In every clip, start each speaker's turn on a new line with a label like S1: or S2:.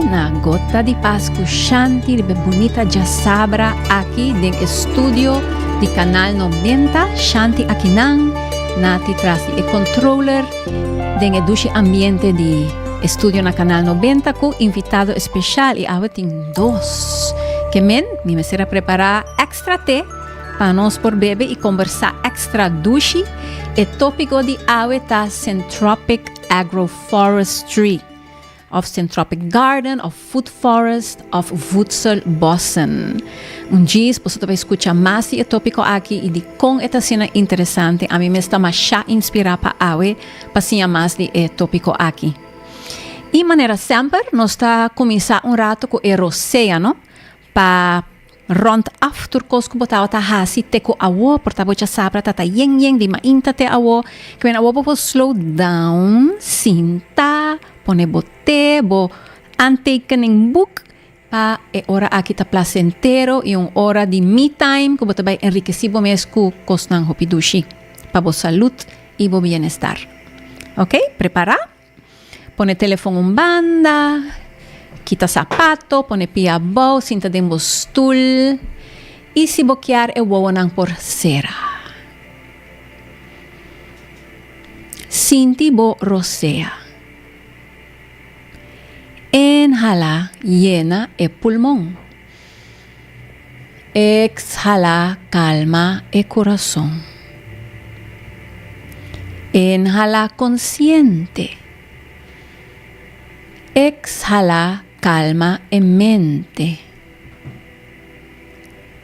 S1: na Gota di Paz ku Shanti riba e bunita djasabra aki den e studio di Kanal 90. Shanti akinan Nati tras di e controller den e dushi ambiente di e studio na Kanal 90 ku invitado especial, i awe tin dos. Ke men mi mester a prepara extra te pa nos por bebe i kombersá extra dushi. E tópiko di awe ta Syntropic Agroforestry, of Syntropic Garden, of Food Forest, of Voedselbossen. Un djis boso ta bai skucha mas di e tópiko aki i di kon e ta asina interesante. Ami mes ta masha inspirá pa awe pa siña mas di e tópiko aki. I manera semper nos ta kuminsá un rato ku e rosea, no? Pa rond af tur kos ku bo tabata hasi te ku awo, por ta bo djasabra ta ta yen yen di mainta te awo, ke men awo bo por slow down, sinta, pone bo te, bo aantekeningboek, pa e ora aki ta placentero i un ora di me time ku bo ta bai enrikesí bo mes ku kosnan hopi dushi pa bo salud i bo bienestar. Ok, prepará? Pone telefon un banda, kita sapato, pone pia abou, sinta den bo stul i si bo kier e wowonan por sera. Sinti bo rosea. Inhala yena e pulmon. Exhala calma e curason. Inhala consciente. Exhala calma e mente.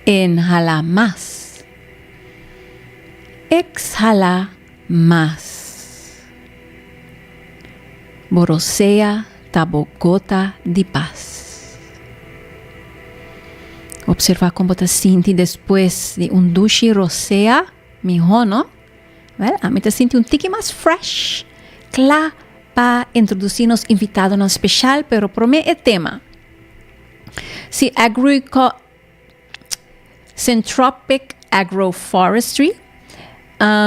S1: Inhala mas. Exhala mas. Bo rosea ta bo gota di pas. Observa kon bo ta sinti despues di un dushi rosea, mihó no? Wel, ami ta sinti un tiki mas fresh, kla pa introdusí nos invitadonan speshal, pero promé e tema. Si agrico Syntropic Agroforestry.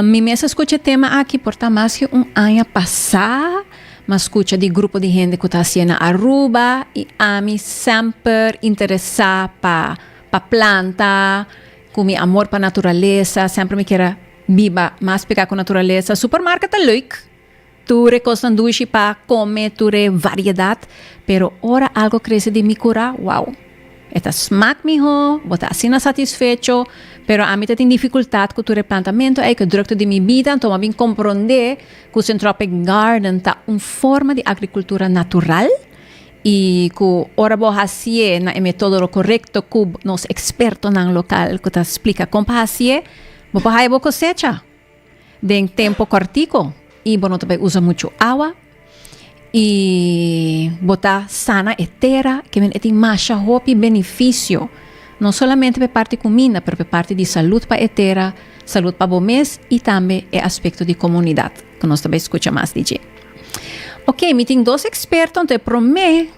S1: Mi mes a skucha e tema aki por ta mas ke un aña pasá. Mi a skucha di grupo di hende ku ta hasié na Aruba i ami semper interesá pa pa planta, ku mi amor pa naturalesa, semper mi kier a biba mas pegá ku naturalesa. Supermarket ta leuk, tur e kosnan dushi pa kome, tur e variedat, pero ora algo krese di mi kurá, wow! E ta smak mihó, bo ta asina satisfecho, pero ami ta tin difikultat ku tur e plantamentu ei, ku e drukte di mi bida, anto mi a bin komprondé ku Syntropic Garden ta un forma di agrikultura natural i ku ora bo hasié na e metodolo korekto ku nos ekspertonan lokal ku ta splika kon pa hasié, bo por haya bo kosecha. Den tempo kòrtiku i bo no ta bai usa muchu awa i bo ta sana e tera, ke men e tin masha hopi benefisio, no solamente pa e parti kuminda pero pa e parti di salud pa e tera, salud pa bo mes i tambe e aspekto di komunidat ku nos ta bai skucha mas di dje. Oke, mi tin dos eksperto, anto e promé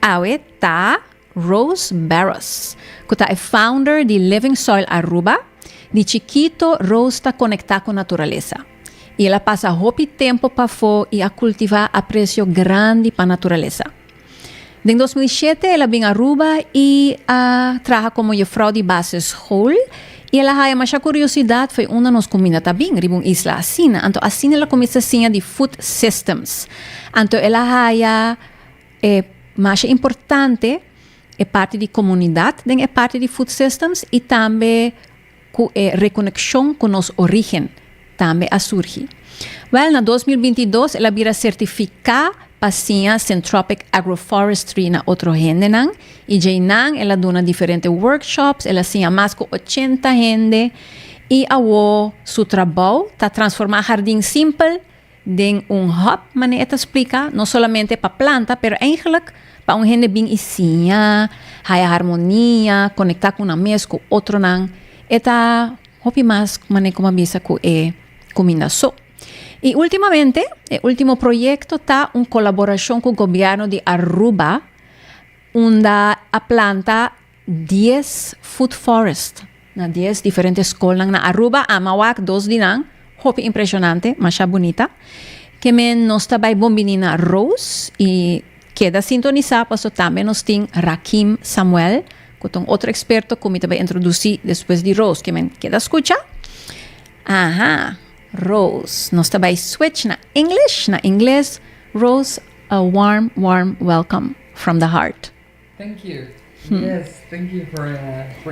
S1: awe ta Rose Barros, cu ta e founder di Living Soil Aruba. Di chikito Rose ta conecta cu naturalesa y el a pasa hopi tempo pafo y a cultiva aprecio grandi pa naturalesa. Den 2007 el a bin Aruba y a traha como juffrouw di basisschool y el a haya masha curiosidad fo'i unda nos cuminda ta bin riba un isla asina. Anto asina el a cuminsa siña di food systems. Anto el a haya E masha importante e parti di komunidat den e parti di food systems i tambe ku e rekonekshon ku nos orígen tambe a surgi. Wèl, na 2022 el a bira sertifiká pa siña Syntropic Agroforestry na otro hendenan i djeinan el a duna diferente workshops, el a siña mas ku 80 hende i awo su trabou ta transformá hardin simpel Den un hub, manera e ta splika, no solamente pa planta, pero eigenlijk pa un hende bin i siña, haya harmonia, konektá ku nan mes, ku otronan. E ta hopi mas manera ku mi a bisa ku e kuminda so. I ultimamente, e ultimo proyekto ta un kolaborashon ku gobièrnu di Aruba, unda a planta 10 food forest na 10 diferente skolnan na Aruba. Ama wak dos di nan, hopi impresionante, masha bunita. Ke men nos ta bai bon bini na Rose i Keda sintonisa paso tambe nos tin Rakim Samuel, cu ta un otro experto cu mi ta bay introduci despues di Rose. Kemen keda scucha. Aha, Rose. Nos ta bay switch na English, na Ingles. Rose, a warm, warm welcome from the heart.
S2: Thank you. Yes, thank you for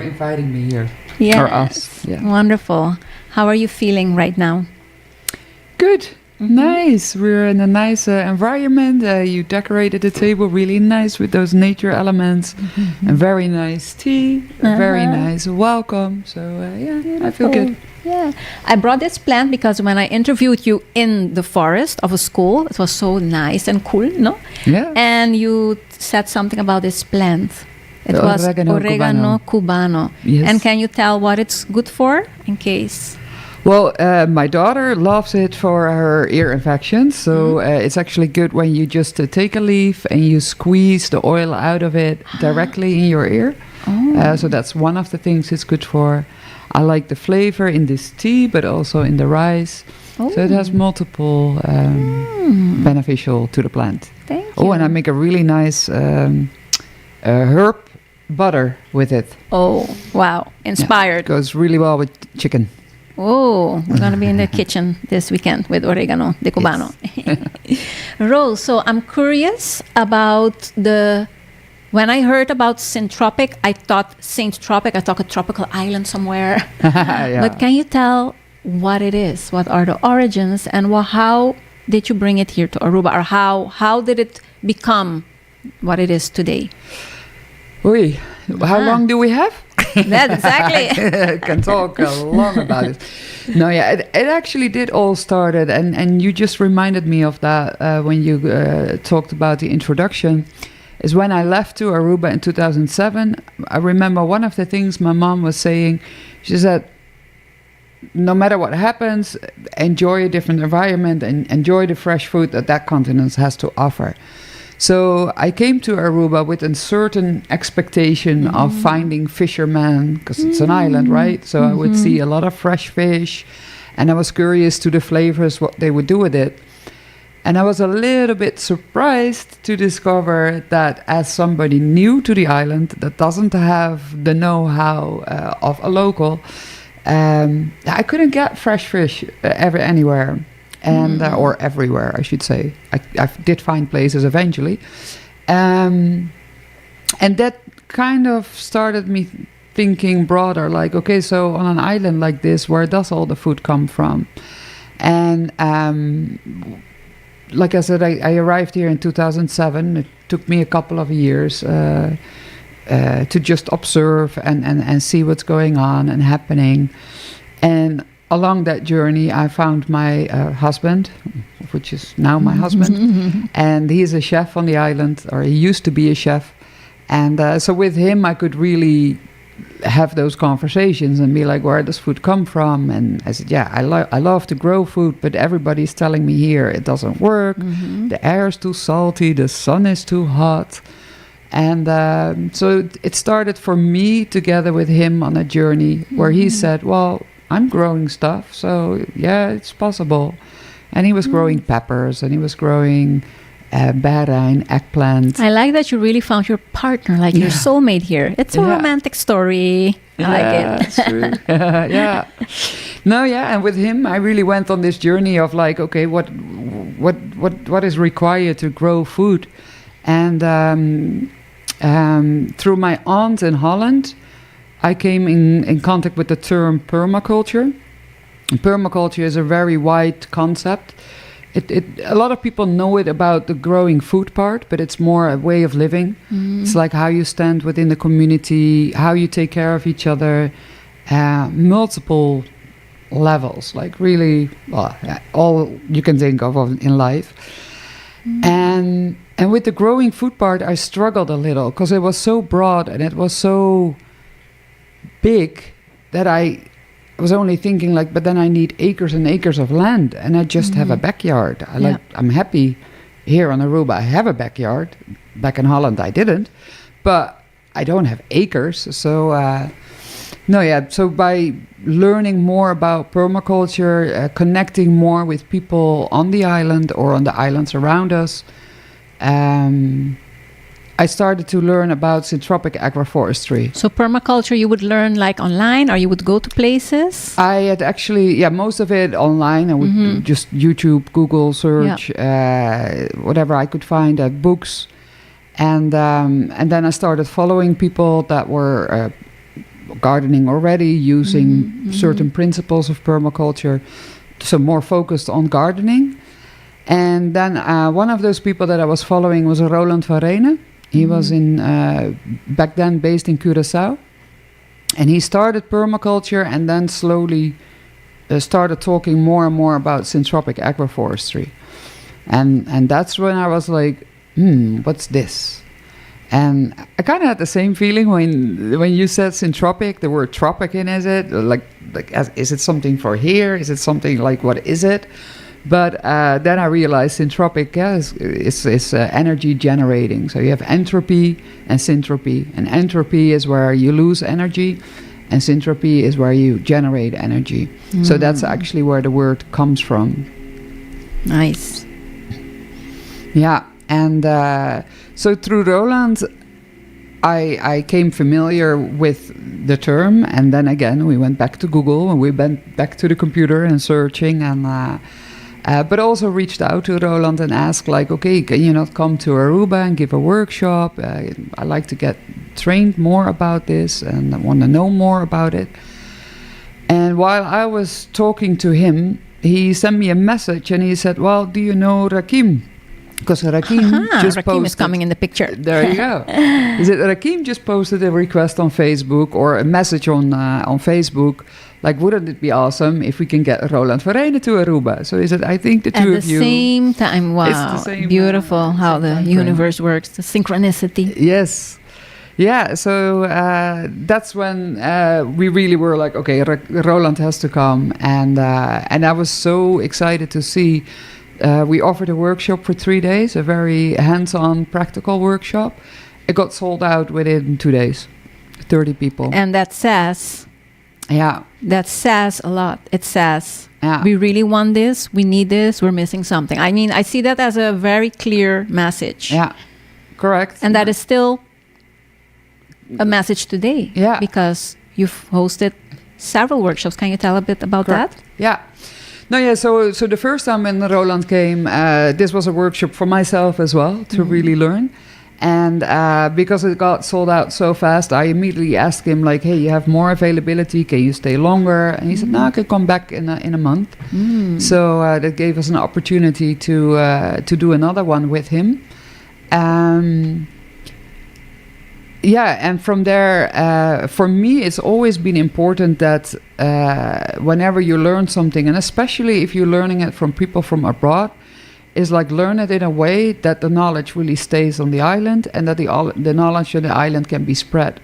S2: inviting me here.
S1: Yes.
S2: Or us. Yeah.
S1: Wonderful. How are you feeling right now?
S2: Good. Nice. We're in a nice environment. You decorated the table really nice with those nature elements. And very nice tea. A very nice welcome. So yeah, I feel good.
S1: Yeah. I brought this plant because when I interviewed you in the forest of a school, it was so nice and cool, no?
S2: Yeah.
S1: And you said something about this plant. It
S2: The
S1: was
S2: oregano
S1: oregano cubano.
S2: Yes.
S1: And can you tell what it's good for in case?
S2: Well, my daughter loves it for her ear infections. So it's actually good when you just take a leaf and you squeeze the oil out of it directly in your ear.
S1: Oh.
S2: So that's one of the things it's good for. I like the flavor in this tea, but also in the rice. So it has multiple beneficial to the plant.
S1: Thank you.
S2: Oh, and I make a really nice herb butter with it.
S1: Oh, wow. Inspired.
S2: Yeah, goes really well with chicken.
S1: Oh, we're going to be in the kitchen this weekend with oregano de cubano.
S2: Yes.
S1: Rose, so I'm curious about the... When I heard about Syntropic, I thought Saint Tropic. I thought a tropical island somewhere. But can you tell what it is? What are the origins? And how did you bring it here to Aruba? Or how did it become what it is today?
S2: Oei, how long do we have?
S1: That, exactly.
S2: I can talk a lot about it. No, yeah, it actually did all started, and you just reminded me of that when you talked about the introduction. Is when I left to Aruba in 2007, I remember one of the things my mom was saying. She said, no matter what happens, enjoy a different environment and enjoy the fresh food that that continent has to offer. So I came to Aruba with a certain expectation of finding fishermen, because it's an island, right? So I would see a lot of fresh fish, and I was curious to the flavors, what they would do with it. And I was a little bit surprised to discover that as somebody new to the island that doesn't have the know-how of a local, I couldn't get fresh fish ever anywhere. And or everywhere, I should say. I did find places eventually. And that kind of started me thinking broader, like, okay, so on an island like this, where does all the food come from? And like I said, I arrived here in 2007. It took me a couple of years to just observe and see what's going on and happening. And along that journey, I found my husband, which is now my husband, and he's a chef on the island, or he used to be a chef. And so with him, I could really have those conversations and be like, where does food come from? And I said, yeah, I love to grow food, but everybody's telling me here it doesn't work. The air is too salty, the sun is too hot. And so it started for me together with him on a journey where he said, well, I'm growing stuff, so yeah, it's possible. And he was growing peppers, and he was growing berrijn, eggplant.
S1: I like that you really found your partner, like your soulmate here. It's a romantic story. I like
S2: Yeah,
S1: it.
S2: it's true. Yeah. No, yeah, and with him, I really went on this journey of like, okay, what is required to grow food? And through my aunt in Holland, I came in contact with the term permaculture. And permaculture is a very wide concept. A lot of people know it about the growing food part, but it's more a way of living. It's like how you stand within the community, how you take care of each other, multiple levels, like really, well, yeah, all you can think of in life. And with the growing food part, I struggled a little because it was so broad and it was so big that I was only thinking like, but then I need acres and acres of land, and I just have a backyard. I'm happy here on Aruba. I have a backyard. Back in Holland, I didn't, but I don't have acres. So no, yeah. So by learning more about permaculture, connecting more with people on the island or on the islands around us, I started to learn about syntropic agroforestry.
S1: So permaculture, you would learn like online, or you would go to places?
S2: I had actually, yeah, most of it online. I would just YouTube, Google search, whatever I could find, books. And then I started following people that were gardening already, using certain principles of permaculture, so more focused on gardening. And then one of those people that I was following was Roland van Renen. He was in back then based in Curaçao, and he started permaculture and then slowly started talking more and more about syntropic agroforestry. And that's when I was like, "What's this?" And I kind of had the same feeling when you said syntropic, the word tropic in is it like, is it something for here? Is it something like, what is it? But then I realized syntropic, yeah, is energy generating. So you have entropy and syntropy, and entropy is where you lose energy, and syntropy is where you generate energy. So that's actually where the word comes from.
S1: Nice.
S2: Yeah, and so through Roland, I came familiar with the term, and then again we went back to Google and we went back to the computer and searching, and but also reached out to Roland and asked like, "Okay, can you not come to Aruba and give a workshop? I like to get trained more about this and I want to know more about it." And while I was talking to him, he sent me a message and he said, "Well, do you know Rakim?" Because Rakim just
S1: Rakim
S2: posted.
S1: Is coming in the picture.
S2: There you go. Is it Rakim just posted a request on Facebook or a message on Facebook? Like, wouldn't it be awesome if we can get Roland van Renen to Aruba? So he said, "I think the
S1: At
S2: two
S1: the
S2: of you."
S1: same time, wow.
S2: It's the same,
S1: Beautiful how
S2: same
S1: the
S2: time frame.
S1: Universe works, the synchronicity.
S2: Yes. Yeah, so that's when we really were like, "Okay, Roland has to come," and I was so excited to see. We offered a workshop for 3 days, a very hands-on, practical workshop. It got sold out within 2 days, 30 people.
S1: And that says a lot. It says we really want this, we need this, we're missing something. I mean, I see that as a very clear message.
S2: Yeah, correct.
S1: And that is still a message today. Because you've hosted several workshops. Can you tell a bit about
S2: Correct.
S1: That?
S2: Yeah. No, yeah. So the first time when Roland came, this was a workshop for myself as well to really learn. And because it got sold out so fast, I immediately asked him like, "Hey, you have more availability? Can you stay longer?" And he said, "No, I can come back in a month." So that gave us an opportunity to do another one with him. Yeah, and from there, for me, it's always been important that whenever you learn something, and especially if you're learning it from people from abroad, is like learn it in a way that the knowledge really stays on the island and that the knowledge on the island can be spread.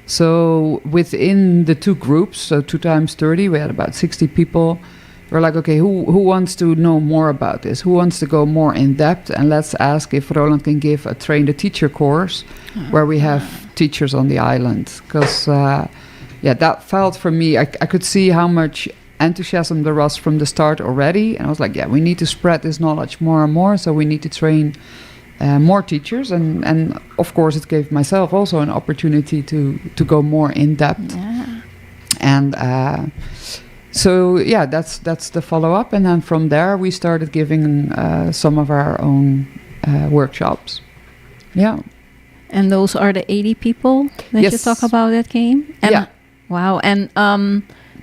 S2: So within the two groups, so 2 times 30, we had about 60 people. We're like, "Okay, who wants to know more about this? Who wants to go more in depth? And let's ask if Roland can give a train the teacher course where we have teachers on the island." Because, yeah, that felt for me, I could see how much enthusiasm there was from the start already. And I was like, "Yeah, we need to spread this knowledge more and more. So we need to train more teachers." And of course, it gave myself also an opportunity to go more in depth. And so, yeah, that's the follow up. And then from there, we started giving some of our own workshops. Yeah.
S1: And those are the 80 people that you
S2: Yes.
S1: talk about that came? And
S2: Yeah.
S1: Wow. And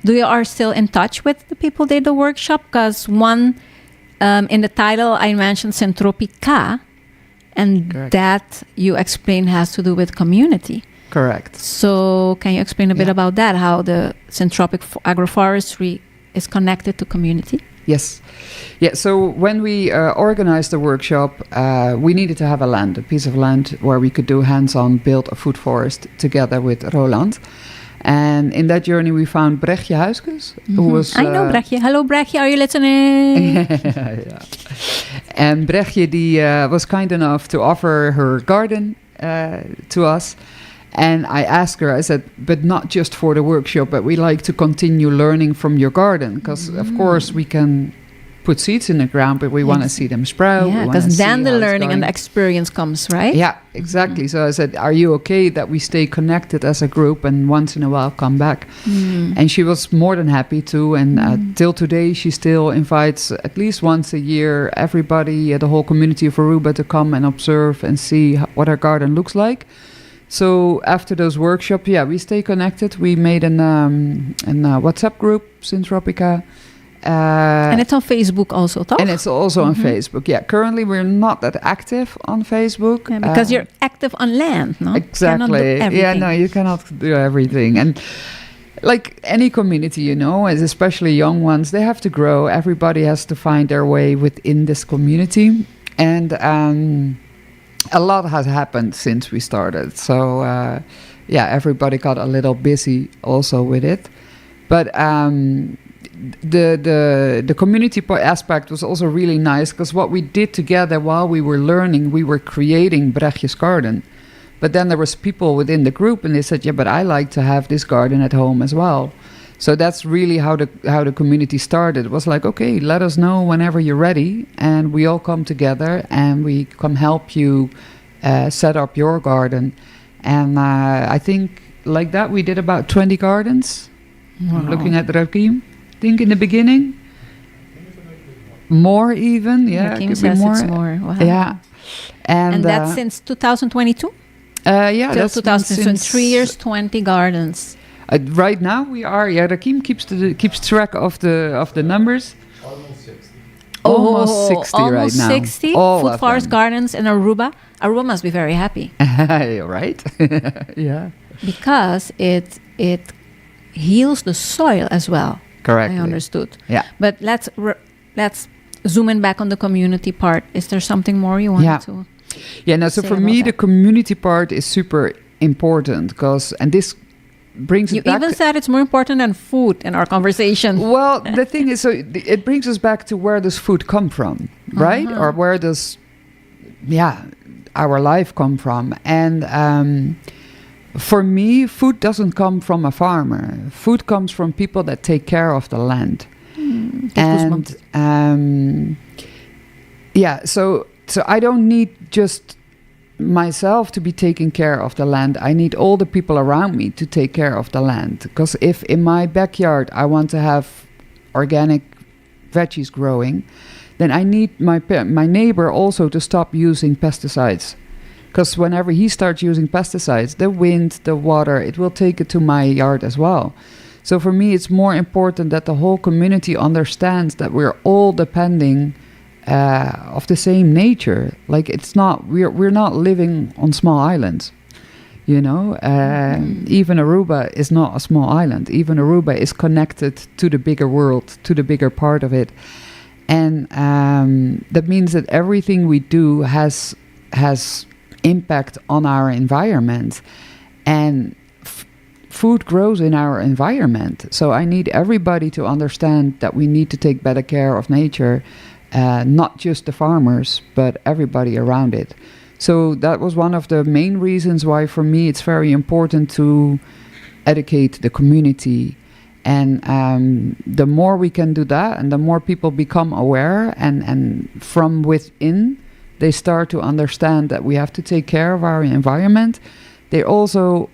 S1: do you are still in touch with the people did the workshop? Because one, in the title, I mentioned Syntropica, and
S2: Correct.
S1: That you explain has to do with community.
S2: Correct.
S1: So can you explain a bit about that, how the syntropic agroforestry is connected to community?
S2: Yes. Yeah, so when we organized the workshop, we needed to have a land, a piece of land where we could do hands-on build a food forest together with Roland. And in that journey, we found Brechtje Huiskes, who was
S1: I know Brechtje. Hello, Brechtje. Are you listening?
S2: Yeah. And Brechtje die, was kind enough to offer her garden to us. And I asked her, I said, "But not just for the workshop, but we like to continue learning from your garden. Because, of course, we can Put seeds in the ground, but we want to see them sprout.
S1: Yeah,
S2: We wanna
S1: because
S2: see
S1: then the
S2: how it's
S1: learning and the
S2: going.
S1: Experience comes, right?
S2: Yeah, exactly. So I said, "Are you okay that we stay connected as a group and once in a while come back?" And she was more than happy to. And till today, she still invites at least once a year everybody, the whole community of Aruba, to come and observe and see what our garden looks like. So after those workshops, yeah, we stay connected. We made an WhatsApp group, Syntropica.
S1: And it's on Facebook also, toch?
S2: And it's also on Facebook. Yeah, currently we're not that active on Facebook.
S1: Yeah, because you're active on land, no? Cannot do
S2: Exactly. Yeah,
S1: everything.
S2: No, you cannot do everything. And like any community, as especially young ones, they have to grow. Everybody has to find their way within this community. And a lot has happened since we started. So, yeah, everybody got a little busy also with it. But the community aspect was also really nice because what we did together while we were learning, we were creating Brechtje's garden. But then there was people within the group and they said, "Yeah, but I like to have this garden at home as well." So that's really how the community started. It was like, "Okay, let us know whenever you're ready, and we all come together and we come help you set up your garden." And I think like that we did about 20 gardens. I'm looking at Rakim. Think in the beginning, more even, yeah,
S1: Rakim
S2: could be
S1: says
S2: more.
S1: It's more. Wow.
S2: Yeah, and,
S1: And that's since 2022
S2: yeah,
S1: till
S2: that's been
S1: 2000. So in 3 years, 20 gardens.
S2: Right now we are. Yeah, Rakim keeps track of the numbers.
S3: Almost 60.
S2: Almost
S1: Oh,
S2: 60 right
S1: almost
S2: now.
S1: 60
S2: All
S1: food
S2: of
S1: forest
S2: them.
S1: gardens in Aruba. Aruba must be very happy
S2: Right? Yeah.
S1: Because it heals the soil as well.
S2: Correctly.
S1: I understood.
S2: Yeah.
S1: But let's zoom in back on the community part. Is there something more you wanted to
S2: Yeah, no, so
S1: say
S2: for
S1: about
S2: me, the
S1: that?
S2: Community part is super important because, and this brings
S1: You
S2: it back.
S1: Even said it's more important than food in our conversation.
S2: Well, the thing is, so it brings us back to where does food come from, right?
S1: Uh-huh.
S2: Or where does, yeah, our life come from? And for me, food doesn't come from a farmer. Food comes from people that take care of the land.
S1: Get
S2: And
S1: goosebumps.
S2: Yeah, so I don't need just myself to be taking care of the land. I need all the people around me to take care of the land. Because if in my backyard I want to have organic veggies growing, then I need my neighbor also to stop using pesticides. Because whenever he starts using pesticides, the wind, the water, it will take it to my yard as well. So for me, it's more important that the whole community understands that we're all depending of the same nature. Like it's not we're not living on small islands. Even Aruba is not a small island. Even Aruba is connected to the bigger world, to the bigger part of it, and that means that everything we do has impact on our environment, and food grows in our environment. So I need everybody to understand that we need to take better care of nature, not just the farmers, but everybody around it. So that was one of the main reasons why, for me, it's very important to educate the community. And the more we can do that, and the more people become aware, and from within, they start to understand that we have to take care of our environment. They also,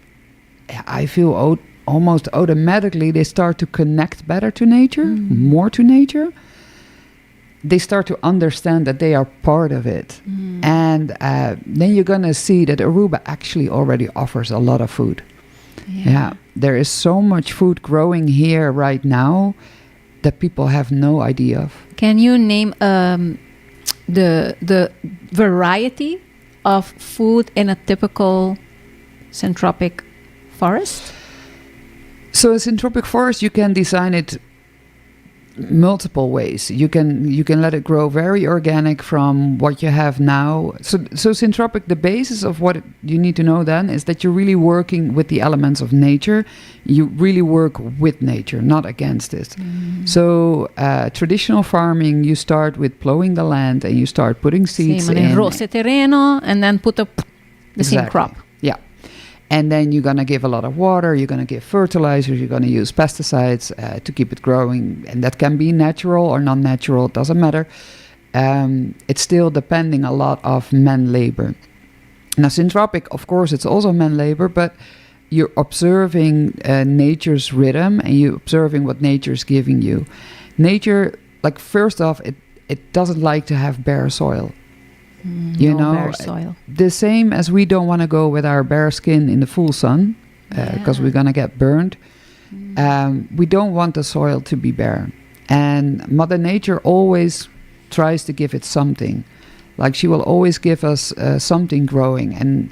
S2: I feel almost automatically, they start to connect better to nature, more to nature. They start to understand that they are part of it. And then you're going to see that Aruba actually already offers a lot of food. Yeah. There is so much food growing here right now that people have no idea of.
S1: Can you name the variety of food in a typical syntropic forest?
S2: So a syntropic forest, you can design it multiple ways. You can let it grow very organic from what you have now. So syntropic, the basis of what you need to know then is that you're really working with the elements of nature. You really work with nature, not against it. So traditional farming, you start with plowing the land and you start putting seeds
S1: Same,
S2: in.
S1: roze tereno and then put up the same crop.
S2: Yeah. And then you're gonna give a lot of water, you're gonna give fertilizers, you're gonna use pesticides to keep it growing. And that can be natural or non natural, it doesn't matter. It's still depending a lot of man labor. Now, syntropic, of course, it's also man labor, but you're observing nature's rhythm and you're observing what nature's giving you. Nature, like, first off, it doesn't like to have bare soil. You
S1: No
S2: know,
S1: bare soil.
S2: The same as we don't want to go with our bare skin in the full sun because we're gonna get burned. We don't want the soil to be bare. And Mother Nature always tries to give it something. Like, she will always give us something growing. And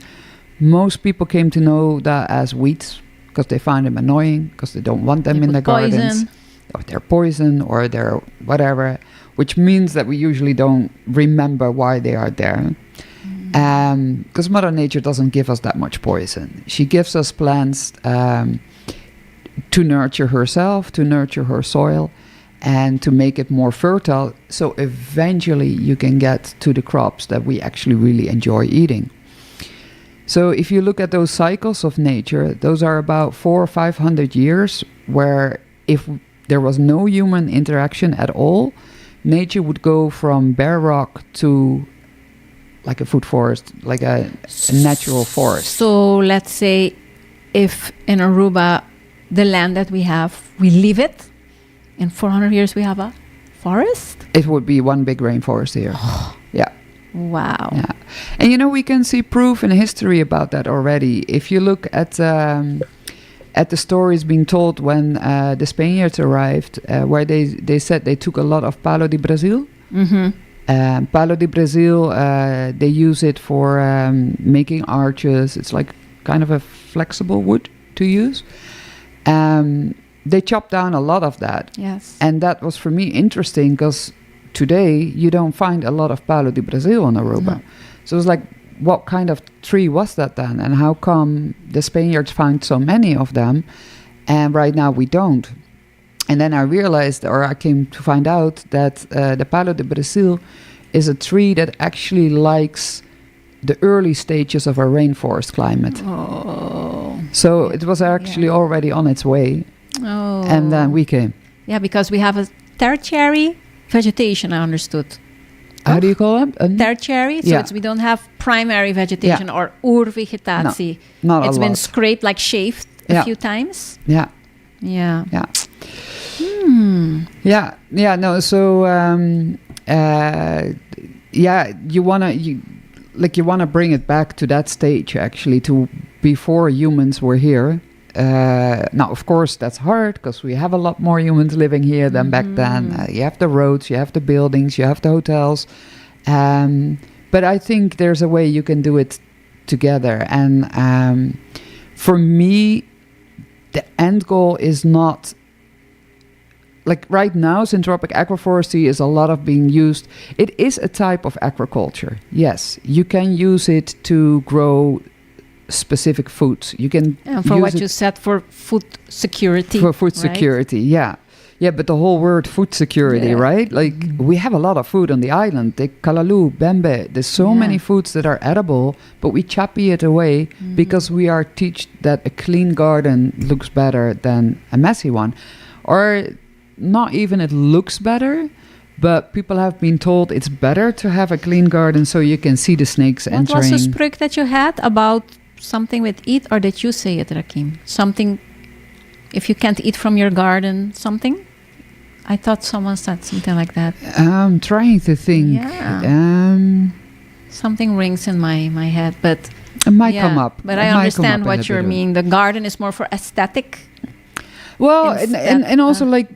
S2: most people came to know that as weeds because they find them annoying, because they don't want them
S1: They
S2: in
S1: put
S2: the gardens.
S1: poison.
S2: Or they're poison or they're whatever, which means that we usually don't remember why they are there. Because Mother Nature doesn't give us that much poison. She gives us plants to nurture herself, to nurture her soil, and to make it more fertile. So eventually you can get to the crops that we actually really enjoy eating. So if you look at those cycles of nature, those are about 400 or 500 years where if there was no human interaction at all, nature would go from bare rock to like a food forest, like a natural forest.
S1: So let's say if in Aruba, the land that we have, we leave it, in 400 years we have a forest?
S2: It would be one big rainforest here. Yeah.
S1: Wow.
S2: Yeah. And we can see proof in history about that already. If you look at the stories being told when the Spaniards arrived, where they said they took a lot of Palo de Brasil. Palo de Brasil, they use it for making arches. It's like kind of a flexible wood to use. They chopped down a lot of that. And that was for me interesting because today you don't find a lot of Palo de Brasil on Aruba.
S1: No.
S2: So it was like, what kind of tree was that then? And how come the Spaniards found so many of them and right now we don't? And then I realized, or I came to find out, that the Palo de Brasil is a tree that actually likes the early stages of a rainforest climate.
S1: Oh.
S2: So it was actually already on its way.
S1: Oh.
S2: And then we came.
S1: Yeah, because we have a tertiary vegetation, I understood.
S2: How do you call it?
S1: Tertiary, so it's, we don't have primary vegetation or oervegetatie.
S2: Not
S1: It's
S2: a
S1: been
S2: lot.
S1: Scraped, like shaved a few times.
S2: Yeah, no, so yeah, you wanna bring it back to that stage, actually, to before humans were here. Now, of course, that's hard because we have a lot more humans living here than back then. You have the roads, you have the buildings, you have the hotels. But I think there's a way you can do it together. And for me, the end goal is not, like, right now syntropic agroforestry is a lot of being used. It is a type of agriculture, yes. You can use it to grow specific foods. You can
S1: And for
S2: use
S1: what
S2: it
S1: you said, for food security.
S2: For food
S1: Right?
S2: security, yeah, but the whole word food security, right? Like, we have a lot of food on the island, the callaloo, bembe. There's so many foods that are edible, but we chappy it away because we are teached that a clean garden looks better than a messy one. Or not even it looks better, but people have been told it's better to have a clean garden so you can see the snakes
S1: What was
S2: entering.
S1: the spreuk that you had about something with eat, or did you say it, Rakim? Something, if you can't eat from your garden, something? I thought someone said something like that.
S2: I'm trying to think.
S1: Something rings in my head, but
S2: It might
S1: yeah,
S2: come up.
S1: But
S2: It
S1: I
S2: might come
S1: understand
S2: up in
S1: what
S2: a
S1: you
S2: bit of-
S1: mean. The garden is more for aesthetic.
S2: Well,
S1: Instead
S2: and also
S1: of-
S2: like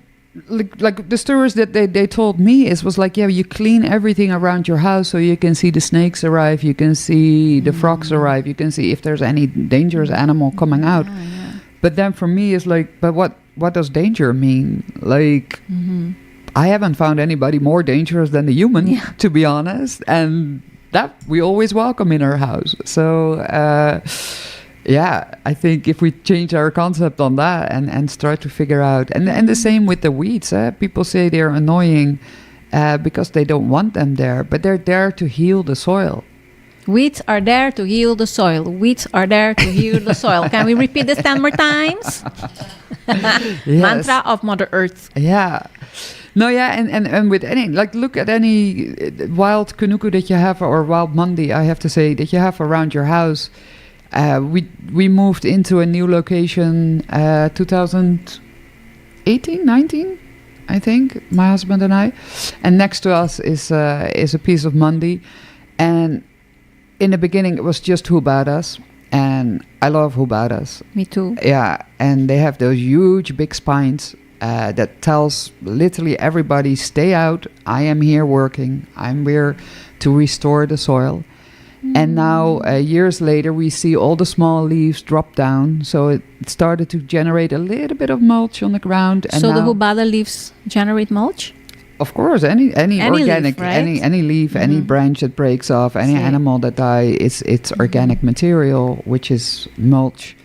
S2: the stories that they told me is was like, yeah, you clean everything around your house so you can see the snakes arrive, you can see the frogs arrive, you can see if there's any dangerous animal coming out. But then for me, it's like, but what does danger mean? Like, I haven't found anybody more dangerous than the human, to be honest, and that we always welcome in our house. So yeah, I think if we change our concept on that and start to figure out, and the same with the weeds. Eh? People say they're annoying because they don't want them there, but they're there to heal the soil.
S1: Weeds are there to heal the soil. Weeds are there to heal the soil. Can we repeat this 10 more times?
S2: Yes.
S1: Mantra of Mother Earth.
S2: Yeah. No, yeah, and with any, like, look at any wild kunuku that you have, or wild mondi, I have to say, that you have around your house. We moved into a new location 2018, 19, I think, my husband and I. And next to us is a piece of mondi. And in the beginning, it was just hubadas. And I love hubadas.
S1: Me too.
S2: Yeah, and they have those huge big spines that tells literally everybody, "Stay out. I am here working. I'm here to restore the soil." And now, years later, we see all the small leaves drop down. So it started to generate a little bit of mulch on the ground. And
S1: So the
S2: now,
S1: hubada leaves generate mulch?
S2: Of course, any
S1: Any leaf,
S2: organic,
S1: right?
S2: any leaf, any branch that breaks off, any animal that die, it's organic material, which is mulch,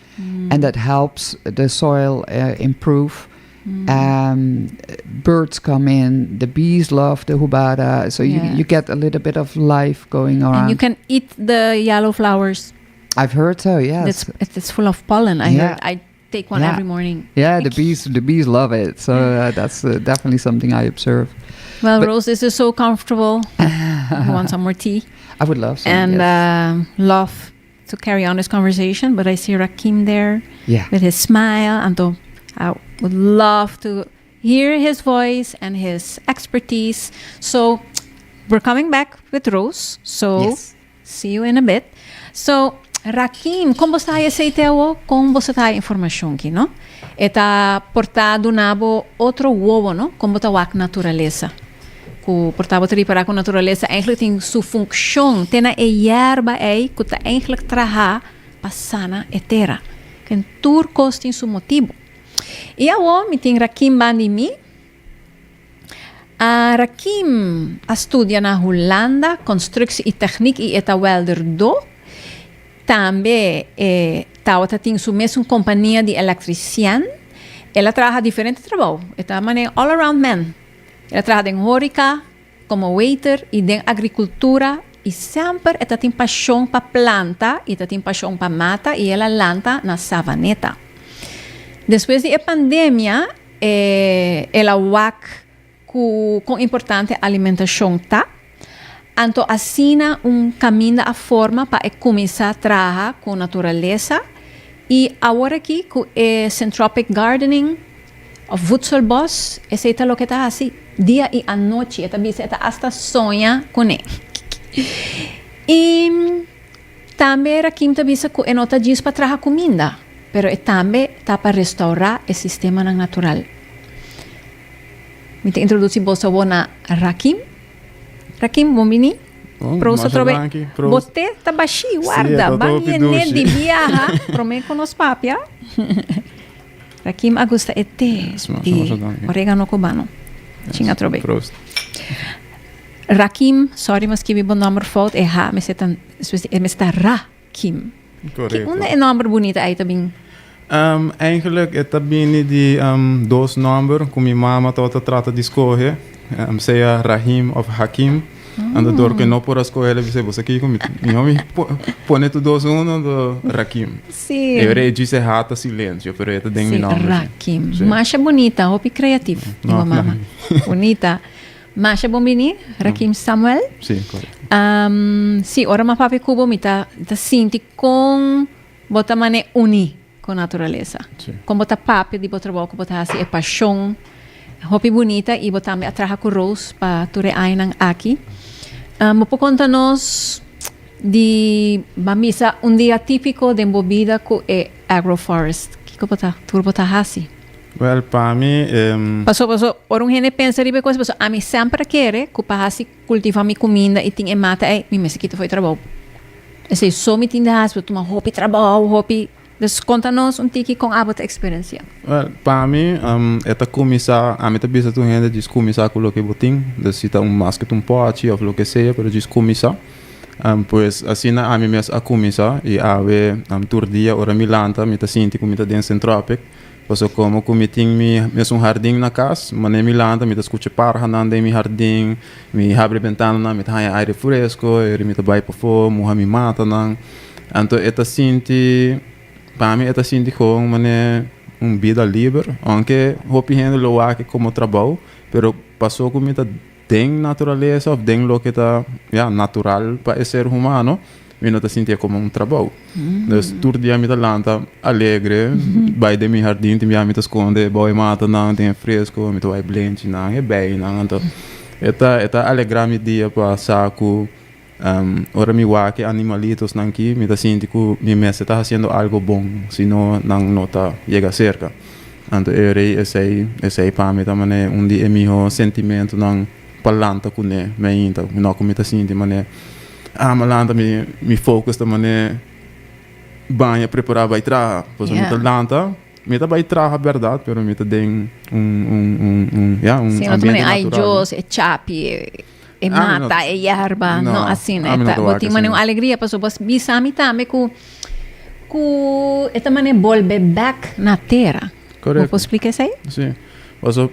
S2: and that helps the soil improve. Birds come in, the bees love the hubada, so you get a little bit of life going
S1: And
S2: around.
S1: You can eat the yellow flowers.
S2: I've heard so, yes.
S1: It's full of pollen. I heard. I take one every morning.
S2: Yeah, the bees love it. So that's definitely something I observe.
S1: Well,
S2: But
S1: Rose, this is so comfortable. You want some more tea?
S2: I would love some.
S1: And
S2: Yes.
S1: Love to carry on this conversation, but I see Rakim there with his smile. And I would love to hear his voice and his expertise. So we're coming back with Rose. So see you in a bit. So, Rakim, kon bo ta haya esei awo? Kon bo ta informashon aki, no? E ta por ta duna bo otro wowo, no? Kon bo ta wak naturalesa. Ku por ta bo ta ripará ku naturalesa eigenlijk tin su funshon. Te na e yerba ei, ku ta eigenlijk traha pa sana e tera. Ku tur kos tin su motibu. I awor, mi tin Rakim banda di mi. A Rakim a studia na Hulanda, constructie i techniek i e ta welder do. Tambe tin su mesun kompania di elektrisian. El a traha diferente trabou. E ta un all around man. El a traha den horeca, komo waiter i den agrikultura i semper e tin pashon pa planta i tin pashon pa mata i el a lanta na Savaneta. Despues di pandemia, el a wak ku importante alimentashon ta. Anto asina un kaminda a forma pa kuminsá traha ku naturalesa i awor aki ku e Syntropic Gardening of voedselbos, esei ta loke e ta hasi dia i anochi, e ta bisa e ta hasta soña kuné. I tambe Rakim ta bisa ku e no ta djis pa traha kuminda, pero e tambe ta pa restourá e sistema natural. Mi ta introdusí bo na Rakim. Rakim, bon bini.
S3: Oh,
S1: Proost atrobe.
S3: Danki. Proost.
S1: Bo te ta bashí, warda.
S3: Ta
S1: Ban
S3: hopi
S1: yene
S3: dushi.
S1: Di biaha. Promé ku nos papia. Rakim a gusta e te
S3: Yes, masha,
S1: di
S3: masha danki.
S1: oregano cubano. Chin atrobe.
S3: Proost.
S1: Rakim, sorry, m'a skirbi bo nòmber fout. E ha, mi ta Rakim.
S3: Korekto.
S1: Unda e nòmber bunita ei ta bin?
S3: Eigenlijk e ta bini di dos nòmber ku mi mama tabata trata di skohe. Sea Rahim òf Hakim. Anto dor ku no por a skohe, el a bisa, "Bo aki ku mi, mi pone tur dos uno, do Rakim." E ora e djis H ta silensio, pero e ta den mi nòmber.
S1: Rakim. Masha bunita, hopi kreativo.
S3: No,
S1: mama. Bunita. Masha bon bini, Rakim Samuel.
S3: Si, korekto.
S1: Si, ora m'a papia ku bo mi ta sinti kon bo ta mane uni ku naturalesa. Kon bo ta papia di bo trabou ku bo ta hasi e pashon. Hopi bunita i bo tambe a traha ku Rose pa tur e añanan aki. Bo por konta nos di ban bisa un dia típiko den bo bida ku e agroforest. Kiko bo ta tur bo ta hasi?
S3: Well, pa mi,
S1: Paso, ora un hende pensa riba e kos, paso ami semper kere ku pa hasi kultivá mi kuminda i tin e mata ei, mi mester kita fo'i trabou. Esei so mi tin di hasi, tuma hopi trabou, hopi. Dus konta nos un tiki kon abo ta eksperensiá.
S3: Well, pa mi, e ta kuminsá, ami ta bisa tur hende djis kuminsá ku loke bo tin. Dus si ta un masket un pòchi òf loke sea, pero djis kuminsá. Pues asina ami mes a cuminsa y awe tur dia ora mi lanta mi ta sinti cu mi ta den Centropic. Paso como cu mi tin mi mesun hardin na cas, mane mi lanta mi ta scucha parhanan den mi hardin, mi habri bentananan mi ta haya aire fresco, eri mi ta bay pafo muha mi matanan. Anto e ta sinti, pa mi e ta sinti gewoon mane un bida liber, aunke hopi hende lo wak como trabou, pero paso cu mi ta den naturalesa of den loke ta, ya, natural pa e ser humano, mi no ta sintié komo un trabou. Dus tur dia mi ta lanta alegre, bai den mi hardin, tin bia mi ta skonde bou e matanan, den e fresko, mi ta bai blenchinan, e beinan, anto e ta e ta alegrá mi dia pa sa ku ora mi wak e animalitosnan aki, mi ta sinti ku mi mester ta hasiendo algo bon, si no nan no ta yega serka. Anto e rei esei, esei pa mi ta manera un di e miho sentimentonan pa lanta kuné mainta. Mi no ku mi ta sinti manera, ah mi a lanta mi mi focus ta manera baña prepará bai traha. Pasobra mi ta lanta, mi ta bai traha bèrdat, pero mi ta den un un un un ya un
S1: Sí, no ta
S3: ambiente
S1: manera, ay
S3: natural.
S1: Dios, e chapi, e e
S3: Ah, mi no
S1: mata, e yerba.
S3: No,
S1: No, asina.
S3: ami
S1: E
S3: no
S1: ta,
S3: ta
S1: bo
S3: wak
S1: tin manera un
S3: asina.
S1: alegria pasobra bo bisa mi tambe ku Ku e ta manera bolbe bek na tera.
S3: Korekto.
S1: Bo por splika esei?
S3: Sí. Paso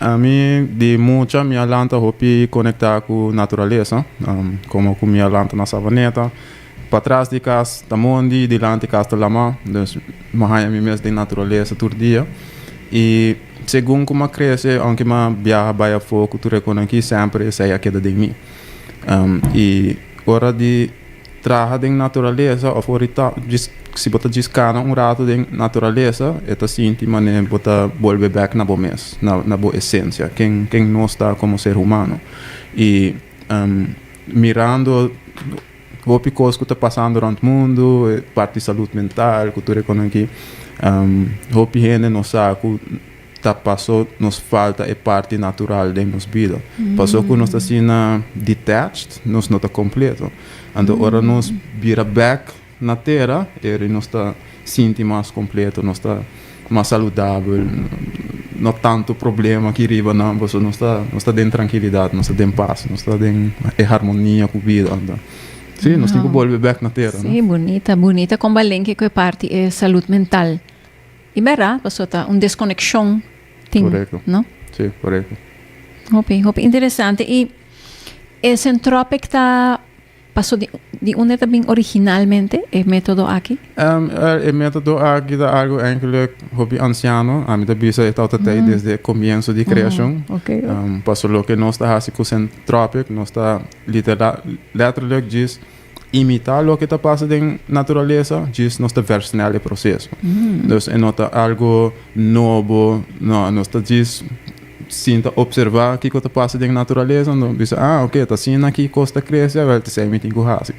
S3: ami di mucha mi a lanta hopi konektá ku naturalesa. Komo ku mi a lanta na Savaneta. Patras di kas ta mondi, dilanti kas ta lamá. Dus mi a haña mi mes den naturalesa tur dia. I segun ku mi a krese, ounke mi a biaha bai afó ku tur e konan aki, semper esei a keda den mi. I ora di Traha den naturalesa of ora ta djis si bo ta djis kana un rato den naturalesa e ta sinti manera bo ta bolbe bek na bo mes, na na bo esencia, ken ken nos ta como ser humano. Y mirando hopi cos cu ta pasando rond mundo, e parti salud mental cu tur e cosnan aki, hopi hende no sa cu ta paso nos falta e parti natural den nos bida. Paso ku nos ta asina detached, nos no ta kompleto. Anto ora nos bira bek na tera, eri nos ta sinti mas kompleto, nos ta mas saludabel, no tantu problema aki riba nan, paso nos ta nos ta den trankilidat, nos ta den pas, nos ta den e harmonia ku bida. Anto, si, nos tin ku bolbe bek na tera, no?
S1: Si, bunita, bunita kon balenke ku e parti e salud mental. I bèrdat, pasobra ta un deskonekshon tin,
S3: Korekto.
S1: no?
S3: Sí, korekto.
S1: Hopi, hopi interesante. I e Centropic ta paso di, di unda ta bin originalmente e metodo aki?
S3: E metodo aki ta algo eigenlijk hopi ansiano. Ami ta bisa e tabata tei desde e komienso di kreashon. Pasobra loke nos ta hasi ku Centropic, nos ta literal, letterlijk djis Imitá loke ta pasa den naturalesa, djis nos ta versnel e proseso. Dus e no ta algo nobo, no, nos ta djis sinta observá kiko ta pasa den naturalesa, nos bisa, ah, oke, ta asina aki kos ta krese, awel ta esei mi tin ku hasi.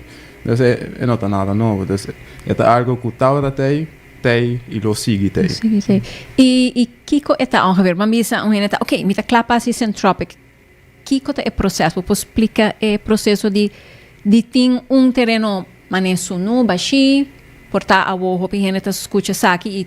S3: Dus e e no ta nada nobo. Dus e ta algo ku tabata tei, tei i lo sigui tei.
S1: Lo sigui tei. I i kiko e ta ongeveer? Bo a bisa un hende ta, oke, mi ta kla pa hasi Centropic. Kiko ta e proseso? Bo por splika e proseso di di tin un tereno manera sunu, bashí? Por ta awo hopi hende ta skucha esaki i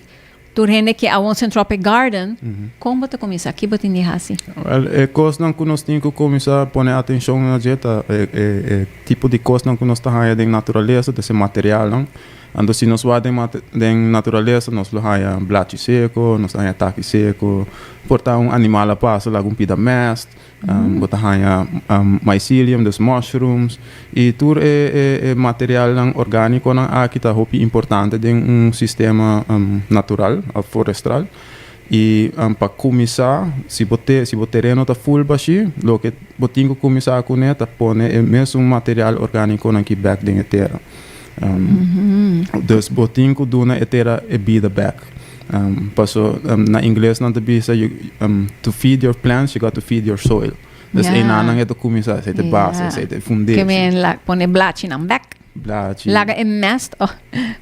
S1: tur hende ke awo un Centropic Garden. Kon bo ta kuminsá? Ki bo tin di hasi?
S3: Wèl, e kosnan ku nos tin ku kuminsá pone atenshon na dje ta e e e tipo di kosnan ku nos ta haña den naturalesa, ta e materialnan. Anto si nos wak den den naturalesa nos lo haña blachi seko, nos ta haña taki seko, por ta un animal a pasa laga un pida mèst, bo ta haña mycelium, dus mushrooms, i tur e e e materialnan orgánikonan aki ta hopi importante den un sistema natural òf forestral. I pa kuminsá, si bo te si bo tereno ta ful bashí, loke bo tin ku kuminsá kuné ta pone e mesun material orgánikonan aki bèk den e tera. Dus bo tin ku duna e tera e bida bèk. Paso na ingles nan ta bisa to feed your plants you got to feed your soil. Dus einan e ta kuminsá, esei ta e base, esei ta e fundeshi.
S1: Ke men la pone blachinan bèk.
S3: Blachi.
S1: Laga e mèst. Oh,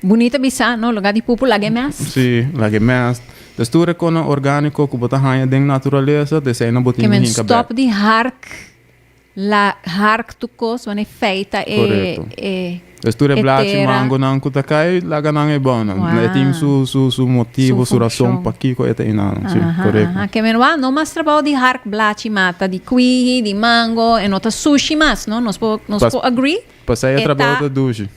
S1: bunita bisa, no? Lugá di pupu laga e mèst.
S3: Sí, laga e mèst. Dus tur e konan orgániko ku bo ta haña den naturalesa, ta eseinan bo tin ku hinka bèk.
S1: Ke men stòp di hark. La hark tu kos wanneer feita e
S3: Korekto.
S1: e.
S3: Dus tur e
S1: E
S3: blachi
S1: tera.
S3: Mangonan ku ta kai, laga nan e bon.
S1: Wow.
S3: E tin su motivo,
S1: Su
S3: su rason
S1: funcion.
S3: pakiko e ta einan. Si, korekto.
S1: Aha. Ke men wa, no mas trabou di hark blachi mata, di kwihi, di mango, e no ta sushi mas, no? Nos por agree?
S3: Pasei e
S1: E
S3: trabou
S1: ta
S3: ta dushi.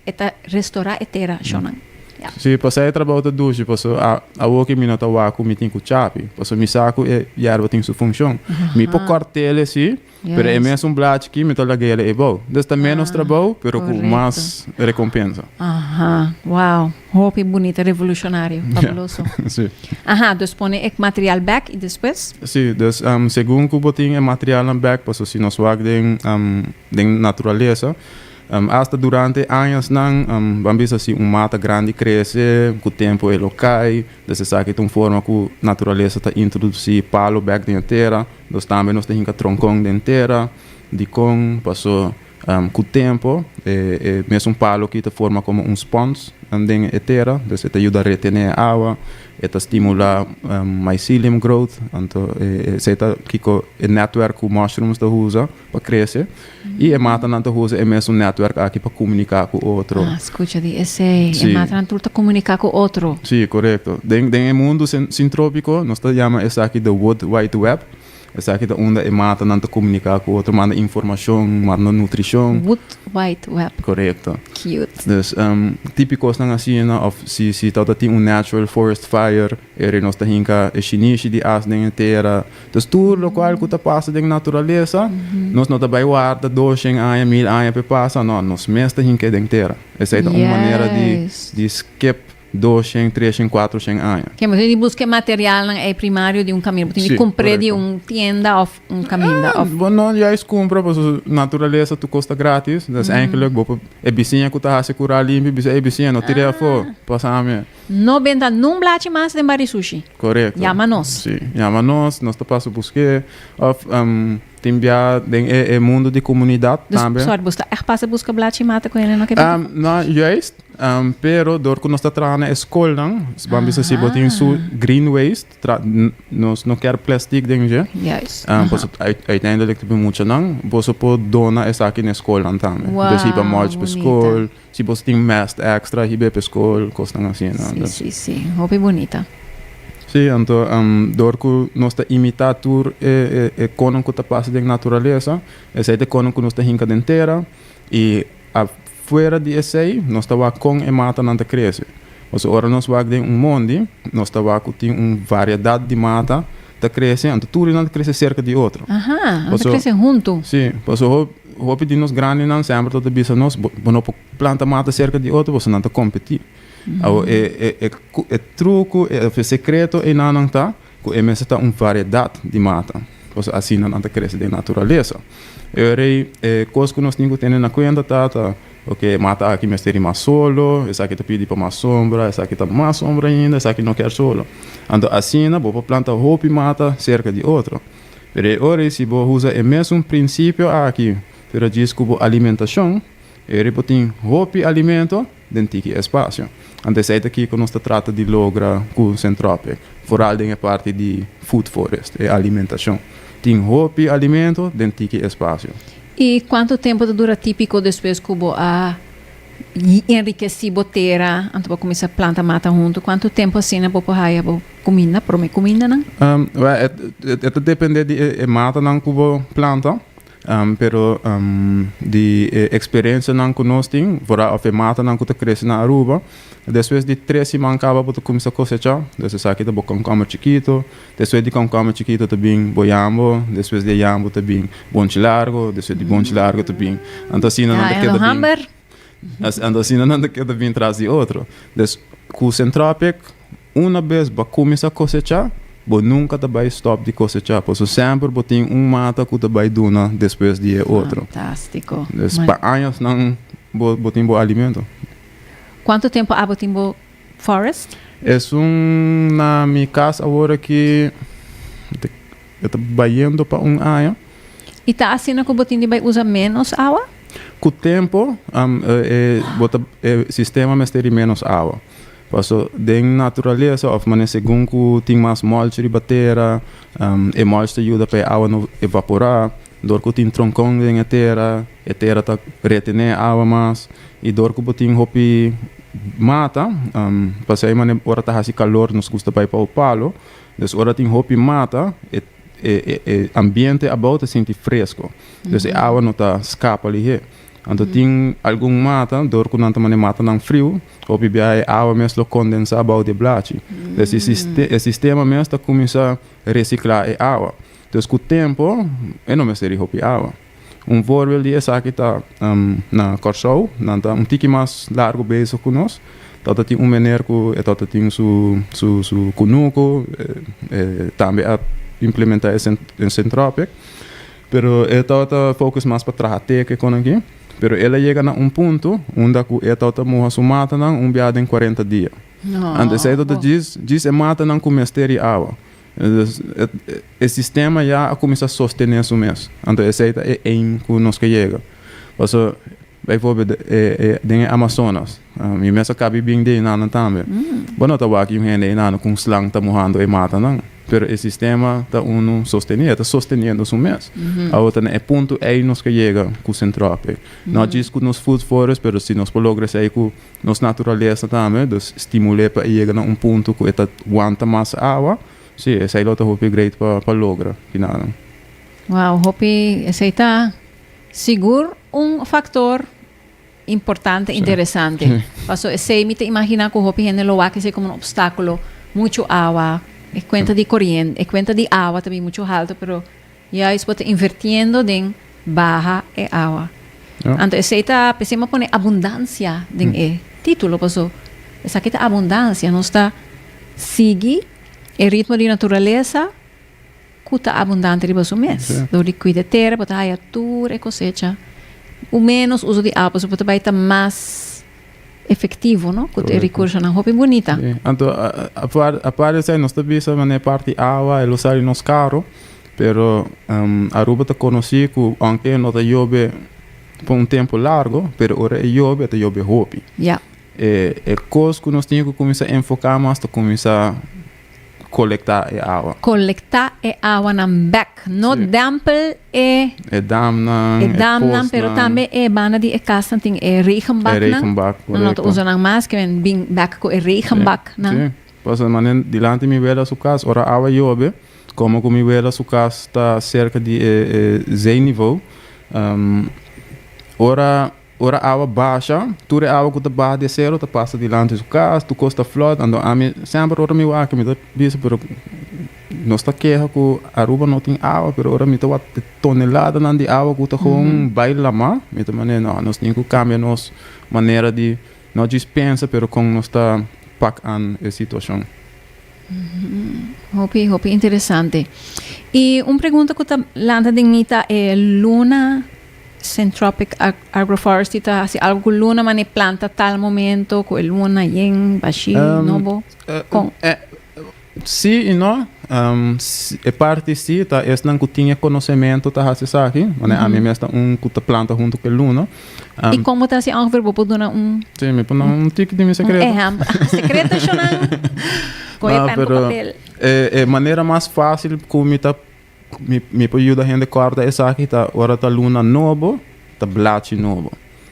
S1: E ta restorá e tera, shonnan. Ja.
S3: Si, pasei e trabou ta dushi, paso awor ki mi no ta wak ku mi tin ku chapi, paso mi sa ku e yerba tin su funshon. Mi por kòrt'el si, pero e mesun blachi ki mi ta lag'el ei bou. Dus ta ménos trabou, pero ku mas rekompensa.
S1: Aha, wow. Hopi bunita, revolushonario, fabuloso.
S3: Si.
S1: Aha, dus pone e material bèk i despues?
S3: Si, dus segun ku bo tin e materialnan bèk, paso si nos wak den naturalesa, Asta durante añasnan, ban bisa si un mata grandi krese, ku tempu e lo kai. Dus esaki ta un forma ku naturalesa ta introdusí palo bèk den e tera. Dus tambe nos ta hinka tronkon den tera. Dikon? Paso ku tempu e mesun palo aki ta forma komo un spons den e tera. Dus e ta yuda retené e awa, e ta stimulá mycelium growth. Anto esei ta kiko e nètwèrk ku mushrooms ta usa pa krese. I e matanan ta usa e mesun netwerk aki pa komuniká ku otro.
S1: Ah, skucha di esei.
S3: Sí.
S1: E matanan tur ta komuniká ku otro.
S3: Sí, korekto. Den e mundu sintrópiko nos ta yama esaki the wood wide web. Esaki ta unda e matanan ta komuniká ku otro, manda informashon, manda nutrishon.
S1: Wood wide web.
S3: Korekto.
S1: Cute.
S3: Dus tipi kosnan asina òf si tabata tin un natural forest fire, Eri nos ta hinka e shinishi di as den e tera. Dus tur lokual ku ta pasa den naturalesa, nos no ta bai warda doshen aña, mil aña pa e pasa, no, nos mes ta hink'é den tera. Esei ta un manera di di skip 200, 300, 400 aña.
S1: Ke bo tin di buska e materialnan ei primario di un kaminda, bo tin di kumpr'é di un tienda òf un kaminda òf.
S3: Bo no juist kumpra pasobra naturalesa tur kos ta gratis, dus eigenlijk bo por e bisiña ku ta hasi kura limpi bisa, ey bisiña no tir'é afó, pasa mi.
S1: No benta nun blachi mas den bari sushi.
S3: Korekto.
S1: Yama nos.
S3: Si, yama nos, nos ta pasa busk'é. Òf tin bia den e mundu di komunidat tambe.
S1: Dus, sòri, bo sta ègt pasa buska blachi mata ku hende no ke benta?
S3: No juist, pero dor ku nos ta traha na e skolnan, ban bisa si bo tin su green waste, nos no kier plastic den dje.
S1: Juist.
S3: Pasobra uiteindelijk ta bin muchanan, boso por dona esaki na e skolnan tambe.
S1: Wow,
S3: Dus hiba mulch pa
S1: bunita.
S3: skol. Si bo tin mest extra hiba e pa skol, kosnan asina.
S1: Si, si, si. Hopi bunita.
S3: Si, anto dor ku nos ta imitá tur e konan ku ta pasa den naturalesa, esei ta e konan ku nos ta hinka den tera i afuera di esei nos ta wak kon e matanan ta krese. Pasobra ora nos wak den un mondi, nos ta wak ku tin un variedat di mata ta krese, anto tur nan ta krese serka di otro.
S1: Aha, nan ta krese huntu.
S3: Si, pasobra hopi di nos grandinan semper ta bisa nos, bo no por planta mata serka di otro pasobra nan ta kompetí. Awor e truko, e sekreto einan ta ku e mester ta un variedat di mata, pasobra asina nan ta krese den naturalesa. E ora ei e kos ku nos tin ku tene na kuenta ta ta, oke, e mata aki mester di mas solo, esaki ta pidi pa mas sombra, esaki ta mas sombra ainda, esaki no kier solo. Anto asina bo por planta hopi mata serka di otro. Pero e ora ei si bo usa e mesun prinsipio aki, pero djis ku bo alimentashon, e ora ei bo tin hopi alimento den tiki espasio. Anto esei ta kiko nos ta trata di logra ku Centropic, foral den e parti di food forest, e alimentashon. Tin hopi alimento den tiki espasio.
S1: I kuantu tempu ta dura típiko despues ku bo a enrikesí bo tera, anto bo a kuminsá planta mata huntu? Kuantu tempu asina bo por haya bo kuminda, promé kumindanan?
S3: Wèl, e ta dependé di e matanan ku bo planta, pero di e eksperensianan ku nos tin, vooral òf e matanan ku ta krese na Aruba, despues di tres siman kaba bo ta kuminsá kosechá, dus esaki ta bo kònkòmber chikitu, despues di kònkòmber chikitu ta bin bo yambo, despues di e yambo ta bin bonchi largo, despues di bonchi largo ta bin, anto asina nan ta keda bin. Anto asina nan ta keda bin tras di otro. Dus ku Centropic una bes bo a kuminsá kosechá, bo nunka ta bai stòp di kosechá, pasobra semper bo tin un mata ku ta bai duna despues di e otro.
S1: Fantástiko.
S3: Dus pa añosnan bo tin bo alimento.
S1: Kuantu tempu abo tin bo forest?
S3: Esun na mi kas awor aki e ta bayendo pa un aña.
S1: I ta asina ku bo tin di bai usa ménos awa?
S3: Ku tempu e bo ta e sistema mester di ménos awa. Paso den naturalesa òf manera segun ku tin mas mulch riba tera, e mulch ta yuda pa e awa no evaporá. Dor ku tin tronkon den e tera, e tera ta retené e awa mas. Y door cu bo tin hopi mata, pasey mane ora ta haci calor nos gusta bay pa o palo, dus ora tin hopi mata e e ambiente abou ta sinti fresco, dus e awa no ta scapa lihe. Anto tin algun mata, door cu nan ta mane matanan friu, hopi biaha e awa mes lo condensa abou di e blachi. Dus e sistema mes ta cuminsa recicla e awa. Dus cu tempo e no mester di hopi awa. Un voorbeeld di esaki ta na Kòrsou, nan ta un tiki mas largu bezig ku nos. Tabata tin un meneer ku e tabata tin su su su kunuku, e tambe a implementá e Centropic, pero e tabata focus mas pa traha teken kon aki. Pero el a yega na un punto unda ku e tabata muha su matanan un biaha den kuarenta dia. Anto esei tabata djis djis e matanan ku mester di awa. E sistema ya a kuminsá sostené su mes. Anto esei ta e aim ku nos ke yega. Pasobra, bijvoorbeeld, den e Amazonas, mi mes a kabi bin di einanan tambe. Bo no ta wak un hende einanan ku un slang ta muhando e matanan, pero e sistema ta unu sostení, e ta sosteniendo su mes. Awor ta na e punto ei nos ke yega ku Centropic. No djis ku nos food forest, pero si nos por logra esei ku Nos naturalesa tambe, dus stimul'é pa e yega na un punto ku e ta wanta mas awa. Sí, esei lo ta hopi great pa pa logra finalnan.
S1: Wow, hopi esei ta sigur un factor importante, interesante. Paso esei mi ta imagina ku hopi hende lo wak esei komo un obstáculo, muchu awa, e kuenta di koriente, e kuenta di awa ta bin muchu halto, pero Juist bo ta invertiendo den baha e awa. Anto esei ta p'esei mi a pone abundancia den e titulo paso esaki ta abundancia. Nos ta sigui e ritmo di naturalesa cu ta abundante riba su mes. Dor di cuida e tera bo ta haya tur e cosecha cu menos uso di awa pasobra bo ta bay ta mas efectivo no cu e recursonan hopi bunita.
S3: Anto apart di esei nos ta bisa manera parti awa e lo sali nos caro. Pero Aruba ta conoci cu aunke no ta yobe pa un tempo largo, pero ora e yobe e ta yobe hopi. E e cos cu nos tin cu cuminsa enfoca mas ta cuminsa colecta e awa.
S1: Colecta e awanan bek. No dempel e.
S3: E damnan,
S1: e damnan, pero tambe e banda di e casnan tin e regenbaknan.
S3: E regenbak,
S1: corecto. No ta usa nan mas, ke men bin bek cu e regenbaknan.
S3: Si, pasobra manera dilanti mi wela su cas, ora awa yobe, Como cu mi wela su cas ta cerca di e zeeniveau, ora ora awa basha, tur e awa cu ta baha di e cero ta pasa dilanti su cas, tur cos ta flood, anto ami semper ora mi wak mi ta bisa pero nos ta keha cu Aruba no tin awa, pero ora mi ta wak e toneladanan di awa cu ta gewoon bay lama, mi ta manera no, nos tin cu cambia nos manera di no djis pensa pero con nos ta pak an e situacion.
S1: Hopi, hopi interesante. Y un pregunta cu ta lanta den mi ta e luna Centropic Agroforestry ta haci algo cu luna mane planta tal momento cu e luna yen, bashi, nobo? Con?
S3: Sí y no. E parti sí ta esnan cu tin e conocemento ta haci esaki. Mane ami mes ta un cu ta planta hunto cu e luna.
S1: Y con bo ta haci ongeveer? Bo por duna un.
S3: Sí, mi por duna un tiki di mi secreto.
S1: Un ehempel. Secreto shonan. Coge
S3: No,
S1: pen cu
S3: pero
S1: papel.
S3: e manera mas facil cu mi ta mi por yuda hende corda esaki ta ora ta luna nobo ta blachi nobo.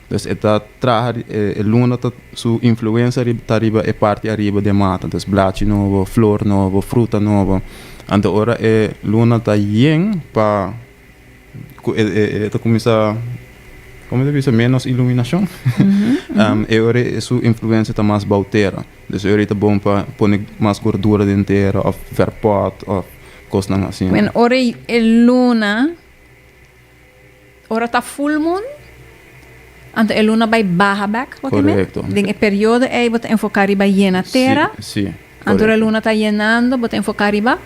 S3: Dus e ta traha e luna ta su influencia ta riba e parti ariba di e mata. Dus blachi nobo, flor nobo, fruta nobo. Anto ora e luna ta yen pa ku e ta kuminsá komo ta bisa menos iluminashon e ora e su influensia ta mas bou tera. Dus e ora ta bon pa pone mas gordura den tera òf vèrpòt òf kosnan asina.
S1: Bueno, ora e luna ora ta full moon anto e luna bai baha bek
S3: Korekto.
S1: Den e periodo ei bo ta enfoká riba yena tera.
S3: Si, si.
S1: Anto ora e luna ta yenando bo ta enfoká riba.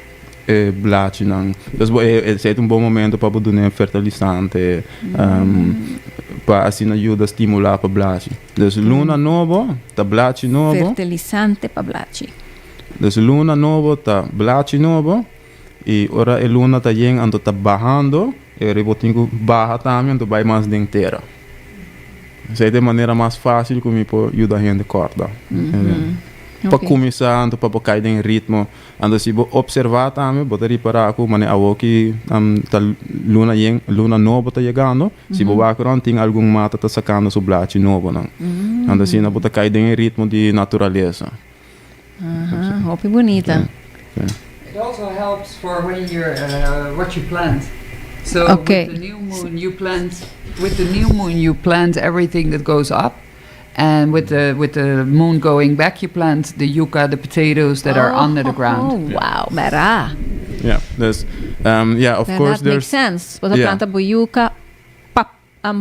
S3: E blachinan. Dus bo esei ta un bon momento pa bo dun'é fertilisante pa asina yuda stimulá pa blachi. Dus luna nobo ta blachi nobo.
S1: Fertilisante pa blachi.
S3: Dus luna nobo ta blachi nobo i ora e luna ta yen anto ta bahando e ora bo tin ku baha tambe anto bai mas den tera. Esei ta e manera mas fásil ku mi por yuda hende kòrda. Pa kuminsá anto pa bo kai den ritmo. Anto si bo opservá tambe bo ta ripará ku manera awor ki ta luna yen, luna nobo ta yegando, si bo wak rònt tin algun mata ta sakando su blachi nobonan. Anto asina bo ta kai den e ritmo di naturalesa.
S1: Aha, hopi bunita.
S2: It also helps for when you're what you plant. So with the new moon you plant with the new moon you plant everything that goes up. And with the with the moon going back you plant the yucca, the potatoes that are under the ground.
S1: Oh, wow, bera.
S3: Yeah, dus yeah, of course
S1: there's That makes sense. Bo ta planta bo yucca, pap,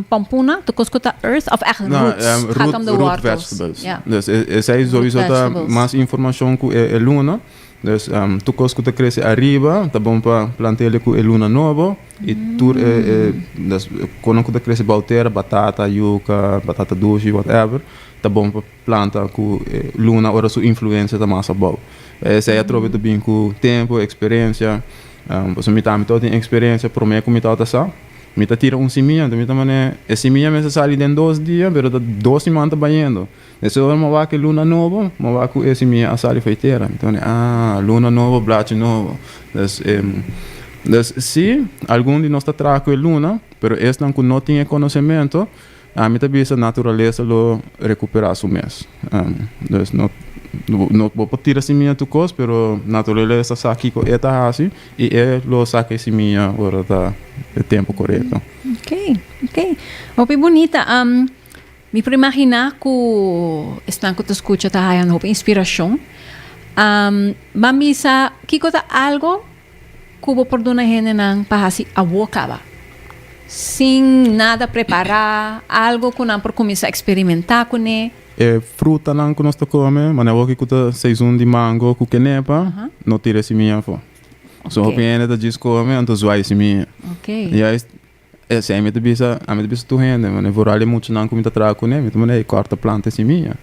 S1: pampuna, tur cos cu ta earth of echt
S3: No,
S1: roots? Gaat om de
S3: root
S1: wortels.
S3: vegetables.
S1: Ja.
S3: Dus esey sowieso
S1: Root
S3: ta
S1: vegetables.
S3: mas informacion cu e luna. Dus tur cos cu ta crece ariba ta bon pa plant'e cu e luna nobo. Y tur e e dus kono ku ta krese bou tera, batata, yuka, batata dushi, whatever, ta bon pa planta ku e luna ora su influensia ta mas abou. Esei atrobe ta bin ku tempu, eksperensia. Pasobra mi tambe tabata tin eksperensia promé ku mi tabata sa. Mi ta tira un simia, anto mi ta manera e simia mester sali den dos dia, pero ta dos siman ta bayendo. Despues ora mi a wak e luna nobo, mi a wak ku e simia a sali for tera. Mi ta wak, ah, luna nobo, blachi nobo. Dus, dus si, algun di nos ta traha ku e luna, pero esnan ku no tin e konosementu, ami ta bisa naturalesa lo rekuperá su mes. Dus no, no bo por tira simia tur kos, pero naturalesa sa kiko e ta hasi i e lo saka e simia ora ta e tempu korekto.
S1: Ok, ok. Hopi bunita. Mi por imaginá ku esnan ku ta skucha ta haña un hopi inspirashon. Ban bisa kiko ta algu ku bo por duna hendenan pa hasi awor kaba, sin nada prepará, algu ku nan por kuminsá eksperimentá kuné.
S3: E frutanan ku nos ta kome, manera awor ku ta seizun di mango ku kenepa, no tira e simia afó. So hopi hende ta djis kome anto zwai e simia. Juist Esei mi ta bisa, ami ta bisa tur hende, mane vooral e muchanan ku mi ta traha kuné, mi ta manda ei kòrta planta e simia.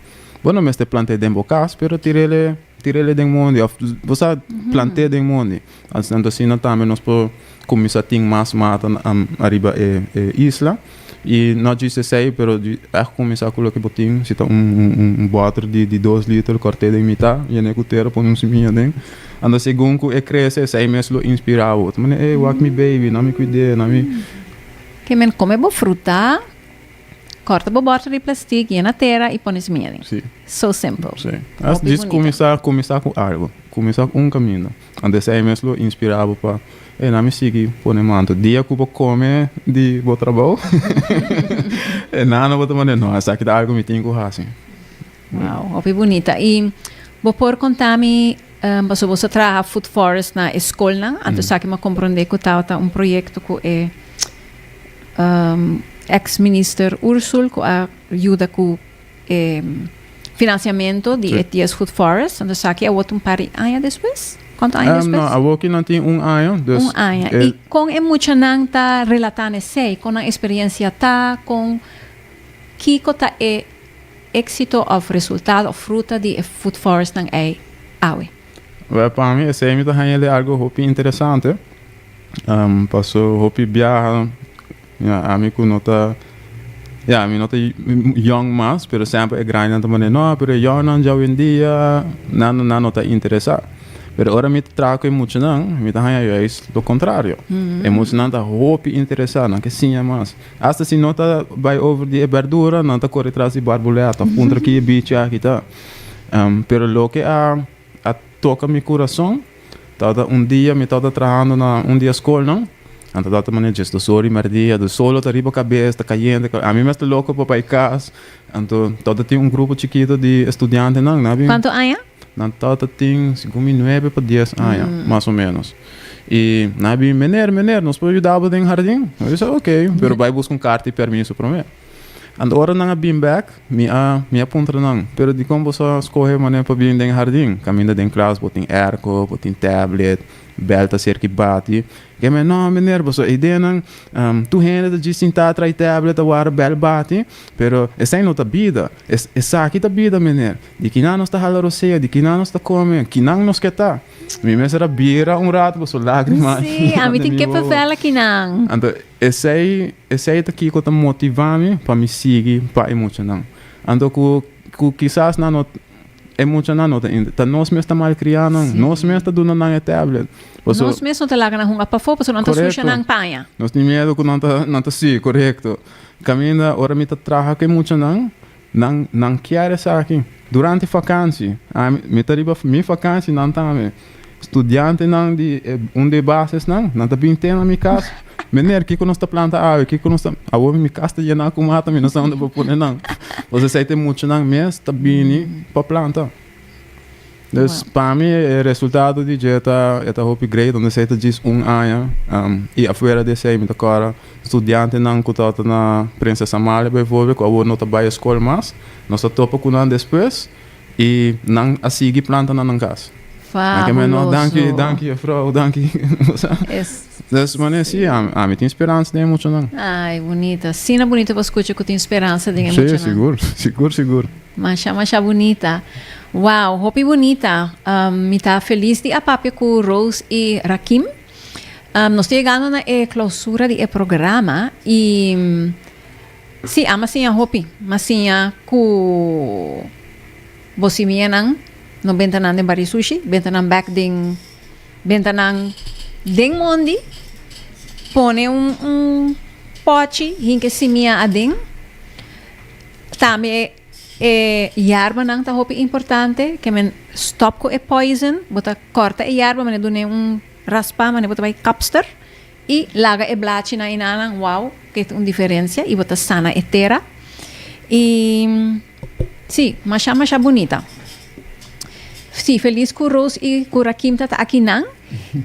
S3: Bo no mester plant'é den bo kas, pero tir'é tir'é den mondi òf bo sa plant'é den mondi. Anto asina tambe nos por kuminsá tin mas mata ariba e e isla. I no djis esei, pero ègt kuminsá ku loke bo tin, si ta un bòter di di dos liter kòrt'é den mitá, yen'é ku tera, pone un simia aden. Anto segun ku e krese esei mes lo inspirá bo. Ta manera, ey, wak mi baby, na mi kuid'é, na mi.
S1: Ke men kome bo fruta, kòrta bo bòter di plastik, yena tera i pone simia den.
S3: Sí.
S1: So simple.
S3: Sí. As
S1: Hopi
S3: djis
S1: bunita.
S3: kuminsá, kuminsá ku algu. Kuminsá ku un kaminda. Anto esei mes lo inspirá bo pa, ey, na mi sigui pone manto. Dia ku bo kome di bo trabou, e nana bo ta manera, no, esaki ta algu mi tin ku hasi.
S1: Wow, hopi bunita. I bo por konta mi, pasobra bo sa traha Food Forest na e skolnan, anto esaki mi a komprondé ku tabata un proyekto ku e eks minister Ursul ku a yuda ku e finansiamentu di e TS Food Forest. Anto esaki awor ta un par di aña despues? Kuantu aña despues?
S3: No, awor ki nan tin un aña. Dus
S1: Un aña. I kon e muchanan ta relatá na esei? Kon nan eksperensia ta? Kon kiko ta e Éxito òf resultado òf fruta di e food forestnan ei awe?
S3: Wèl, pa mi esei mi ta haña el algu hopi interesante. Paso hopi biaha, ya, ami ku no ta, ya, mi no ta yòn mas, pero semper e grandinan ta manera, no, pero e yònnan djawendia nan nan no ta interesá. Pero ora mi ta traha ku e muchanan, mi ta haña juist lo kontrario. E muchanan ta hopi interesá, nan ke siña mas. Asta si no ta bai over di e berdura, nan ta kore tras di barbulèt òf puntra ki e bichi aki ta. Pero loke a a toka mi kurason tabata un dia mi tabata trahando na un di e skolnan, nan ta tabata manera djes dos ora di mèrdia, de solo ta riba kabes, ta kayente, ami mes ta loko pa bai kas, anto tabata tin un grupo chikito di estudiantenan, nan a bin.
S1: Kuantu aña?
S3: Nan tabata tin segun mi nuebe pa dies aña, mas o menos. I nan a bin, Meneer, meneer, nos por yuda bo den hardin? Mi bisa, Ok, pero bai buska un karta di permiso promé. Anto ora nan a bin bèk, mi a mi a puntra nan, Pero dikon boso a skohe manera pa bin den hardin? Kaminda den klas bo tin airco, bo tin tablet, bèl ta serki bati. Ke men, No, meneer, boso e ideanan, tur hende ta djis sintá trai tablet, ta wara bèl bati, pero esei no ta bida. Esaki ta bida, meneer. Di kinan nos ta hala rosea, di kinan nos ta kome, kinan nos ke ta. Mi mester a bira un rato ku su lágrima.
S1: Sí, ami tin ke papel akinan.
S3: Anto esei, esei ta kiko ta motivá mi pa mi sigui pa e muchanan. Anto ku, ku kisas nan no. E muchanan no ta inte. Ta nos mes ta malkriá nan. Nos mes ta duna nan e tablet.
S1: Paso. Nos mes no ta laga nan hunga pafó pasobra nan ta susha nan paña.
S3: Nos tin miedu ku nan ta nan ta si, korekto. Kaminda ora mi ta traha ku e muchanan, nan nan kier esaki. Durante fakansi, ami mi ta riba mi fakansi nan tambe. Studiantenan di e un di e basisnan, nan ta bin te na mi kas, Meneer, kiko nos ta planta awe? Kiko nos ta. Awor mi kas ta yená ku mata, mi no sa unda pa pone nan. Pasobra esei ta e muchanan mes ta bini pa planta. Dus pa mi e resultado di dje ta e ta hopi great, donde esei ta djis un aña. I afuera di esei mi ta kòrda studiantenan ku tabata na Prinses Amalia bijvoorbeeld, ku awor no ta bai e skol mas, nos ta topa ku nan despues. I nan a sigui planta na nan kas. Nan ke men no, danki, danki juffrouw, danki. Dus mane si, ami tin speransa den e muchanan.
S1: Ai, bunita. Asina bunita pa skucha ku tin speransa den e muchanan.
S3: Si, sigur, sigur, sigur.
S1: Masha, masha bunita. Wow, hopi bunita. Mi ta felis di a papia ku Rose i Rakim. Nos ta yegando na e klausura di e programa i. Sí, ami a siña hopi. Mi a siña ku bo simianan no benta nan den bari sushi, benta nan bèk den, benta nan den mondi, pone un un pòchi hinka e simia aden. Tambe e yerbanan ta hopi importante, ke men stòp ku e poison, bo ta kòrta e yerba manera dun'é un raspá manera bo ta bai kapster. I laga e blachinan enanan, wow, ke ta un diferencia i bo ta sana e tera. I si, masha masha bunita. Si, felis ku Rose i ku Rakim ta ta akinan.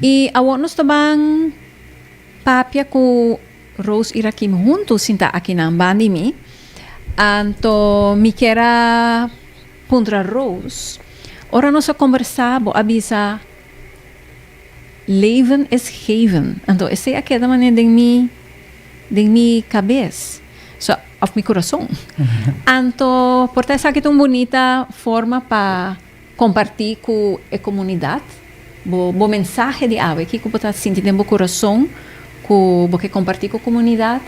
S1: I awor nos ta ban papia ku Rose i Rakim huntu sinta akinan banda di mi. Anto mi kier a puntra Rose, ora nos a kombersá bo a bisa. Leven is geven. Anto esei a keda manera den mi den mi kabes. So, of mi kurason. Anto por ta esaki ta un bunita forma pa kompartí ku e komunidat bo bo mensahe di awe. Kiko bo ta sinti den bo kurason ku bo ke kompartí ku komunidat?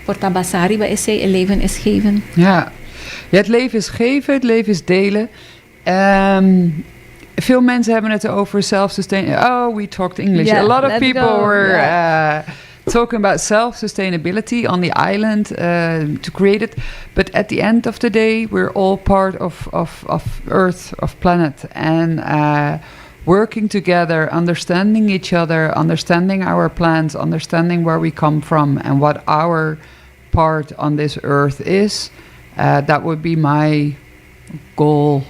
S1: Por ta basá riba esei, e leven is geven.
S2: Ja. Ja, het leven is geven, het leven is delen. Veel mensen hebben het over self-sustainability. Oh, we talked English. Yeah, a lot of people go. were yeah. Talking about self-sustainability on the island to create it. But at the end of the day, we're all part of Earth, of planet. And working together, understanding each other, understanding our plants, understanding where we come from and what our part on this earth is, that would be my goal.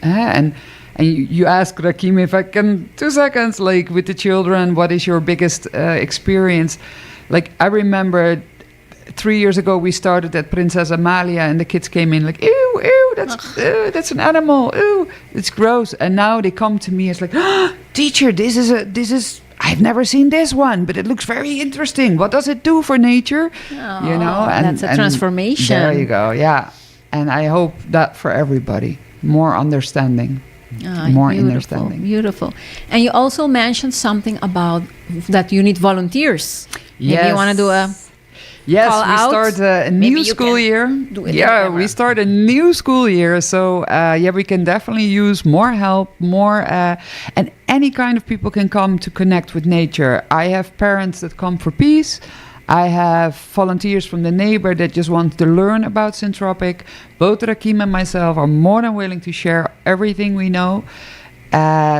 S2: And you ask Rakim if I can 2 seconds, like with the children, what is your biggest experience? Like I remember 3 years ago we started at Princess Amalia and the kids came in like, "Ew, ew, that's an animal, ew, it's gross." And now they come to me, it's like, "Ah, teacher, this is I've never seen this one, but it looks very interesting. What does it do for nature?"
S1: And that's a transformation.
S2: There you go. Yeah. And I hope that for everybody, more understanding.
S1: Ah,
S2: more
S1: beautiful,
S2: understanding.
S1: Beautiful. And you also mentioned something about that you need volunteers. Maybe you want to do a
S2: Yes,
S1: call
S2: we
S1: out?
S2: Start a
S1: Maybe
S2: new
S1: you
S2: school
S1: can
S2: year.
S1: do it in
S2: Yeah,
S1: camera.
S2: We start a new school year, so yeah, we can definitely use more help, more, and any kind of people can come to connect with nature. I have parents that come for peace. I have volunteers from the neighbor that just want to learn about Syntropic. Both Rakim and myself are more than willing to share everything we know.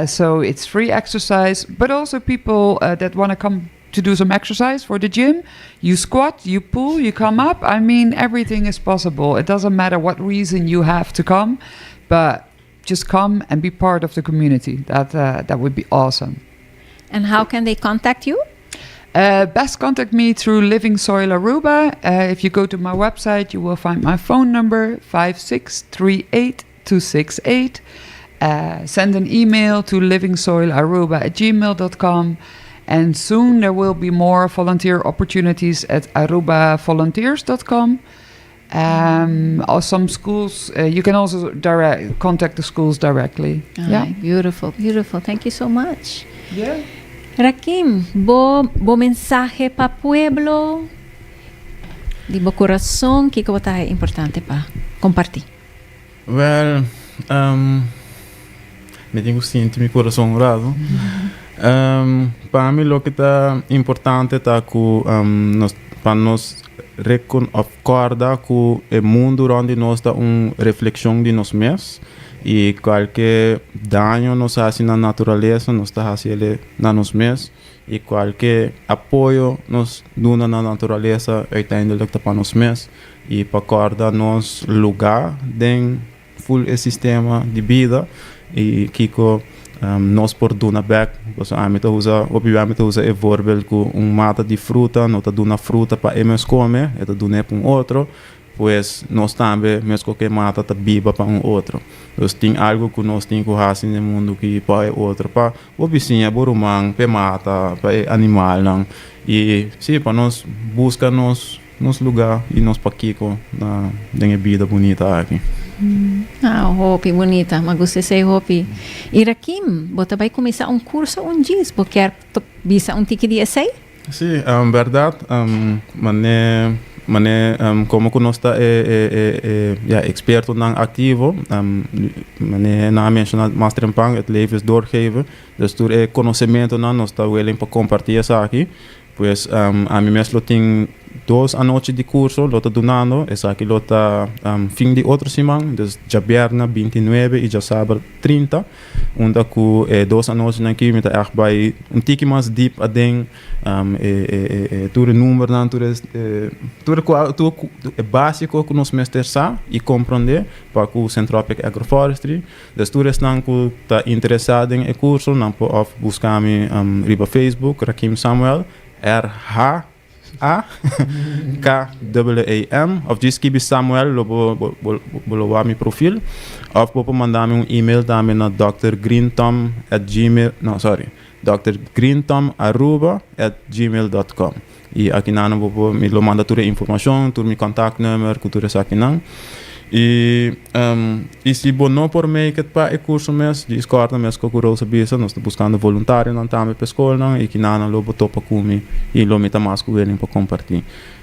S2: So it's free exercise, but also people that want to come to do some exercise for the gym. You squat, you pull, you come up. I mean, everything is possible. It doesn't matter what reason you have to come, but just come and be part of the community. That would be awesome.
S1: And how can they contact you?
S2: Best contact me through Living Soil Aruba. If you go to my website, you will find my phone number 5638268. Send an email to livingsoilaruba@gmail.com. And soon there will be more volunteer opportunities at arubavolunteers.com. Or some schools, you can also direct contact the schools directly.
S1: Ah, beautiful, beautiful. Thank you so much.
S2: Yeah.
S1: Rakim, bo mensahe pa pueblo, di bo kurason, kiko ta importante pa kompartí?
S3: Well, Mi tin ku sinti mi kurason un rato. Pa mi loke ta importante ta ku nos pa nos rekon òf kòrda ku e mundu rònt di nos ta un reflekshon di nos mes i kualke daño nos hasi na naturalesa nos ta hasi el na nos mes i kualke apoyo nos duna na naturalesa uiteindelijk ta pa nos mes i pa kòrda nos lugá den Ful e sistema di bida y kico nos por duna bek. Pasobra ami ta usa, hopi bia mi ta usa e voorbeeld cu un mata di fruta no ta duna fruta pa e mes come, e ta dun'e pa un otro. Pues nos tambe mesco cu e mata ta biba pa un otro. Dus tin algo cu nos tin cu haci den e mundo aki pa e otro, pa bo bisiña, bo ruman, pa e mata, pa e animalnan. Y si, pa nos busca nos. Nos lugá i nos pakiko na den e bida bunita aki.
S1: Ah, hopi bunita. M'a gusta esei hopi. I Rakim, bo ta bai kuminsá un kurso un djis. Bo kier bisa un tiki di esei?
S3: Sí, bèrdat. Mané, mané komo ku nos ta e e e e ya ekspertonan aktivo, mané nan a menshoná mas trempan, het leven is doorgeven. Dus tur e konosementunan nos ta willing pa kompartí esaki. Pues ami mes lo tin dos anochi di curso lo ta dunando, esaki lo ta fin di otro siman, dus djabièrnè 29 i djasabra 30, unda ku e dos anochinan aki mi ta ègt bai un tiki mas dip aden e tur e numbernan, tur e tur tur e básiko ku nos mester sa i komprondé pa ku Centropic Agroforestry. Dus tur esnan ku ta interesá den e kurso nan por òf buska mi riba Facebook, Rakim Samuel, R-H-A-K-W-E-M, òf djis skibi Samuel lo bo bo lo wak mi profil. Òf bo por manda mi un email tambe na dòktergreenthumb at gmail, no sorry, dòktergreenthumbaruba at gmail dòt kòm. I akinan bo por, mi lo manda tur e informashon, tur mi kòntaktnùmer ku tur esakinan. I i si bo no por make it pa e kurso mes, djis kòrda mes ku Rose a bisa, nos ta buskando voluntarionan tambe pa e skolnan i kinanan lo bo topa ku mi i lo mi ta mas ku willing pa kompartí.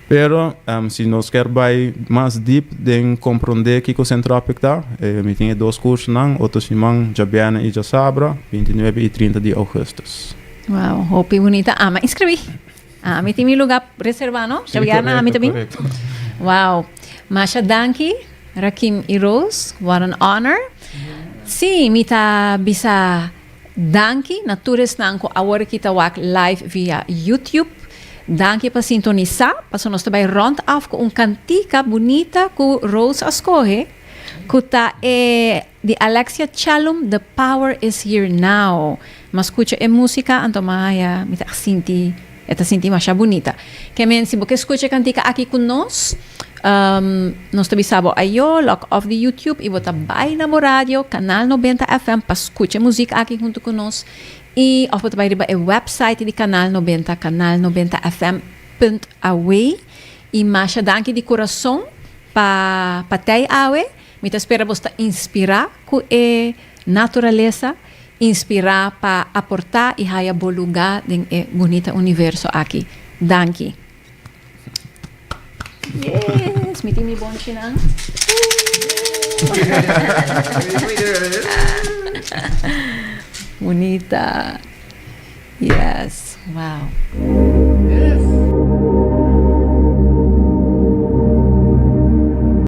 S3: Pero si nos kier bai mas dip den komprondé kiko Centropic ta, mi tin e dos kursonan otro siman, djabièrnè i djasabra, 29 i 30 di ougùstùs.
S1: Wow, hopi bunita. Ama inskribí. Ami tin mi lugar reserva, no?
S3: Sí,
S1: Djabièrnè ami ta bin.
S3: correcto.
S1: Wow. Masha danki, Rakim i Rose. What an honor. Sí, mi ta bisa danki na tur esnan ku awor aki ta wak live via YouTube. Danki pa sintonisá, pasobra nos ta bai rònt af ku un kantika bunita ku Rose a skohe, ku ta e Di Alexia Chalum The Power Is Here Now. M'a skucha e músika anto m'a haya mi ta sinti e ta sinti masha bunita. Ke men si bo ke skucha e kantika aki ku nos, nos ta bisa bo ayo log off di YouTube i bo ta bai na bo radio Kanal 90 FM pa skucha e muzik aki huntu ku nos i òf bo ta bai riba e website di Kanal 90 kanal 90 FM punt aw i masha danki di kurason pa pa tei awe. Mi ta spera bos ta inspirá ku e naturalesa, inspirá pa aportá i haya bo lugá den e bunita universo aki. Danki. Yes, mi tin mi bonchinan. Bunita. Yes, wow.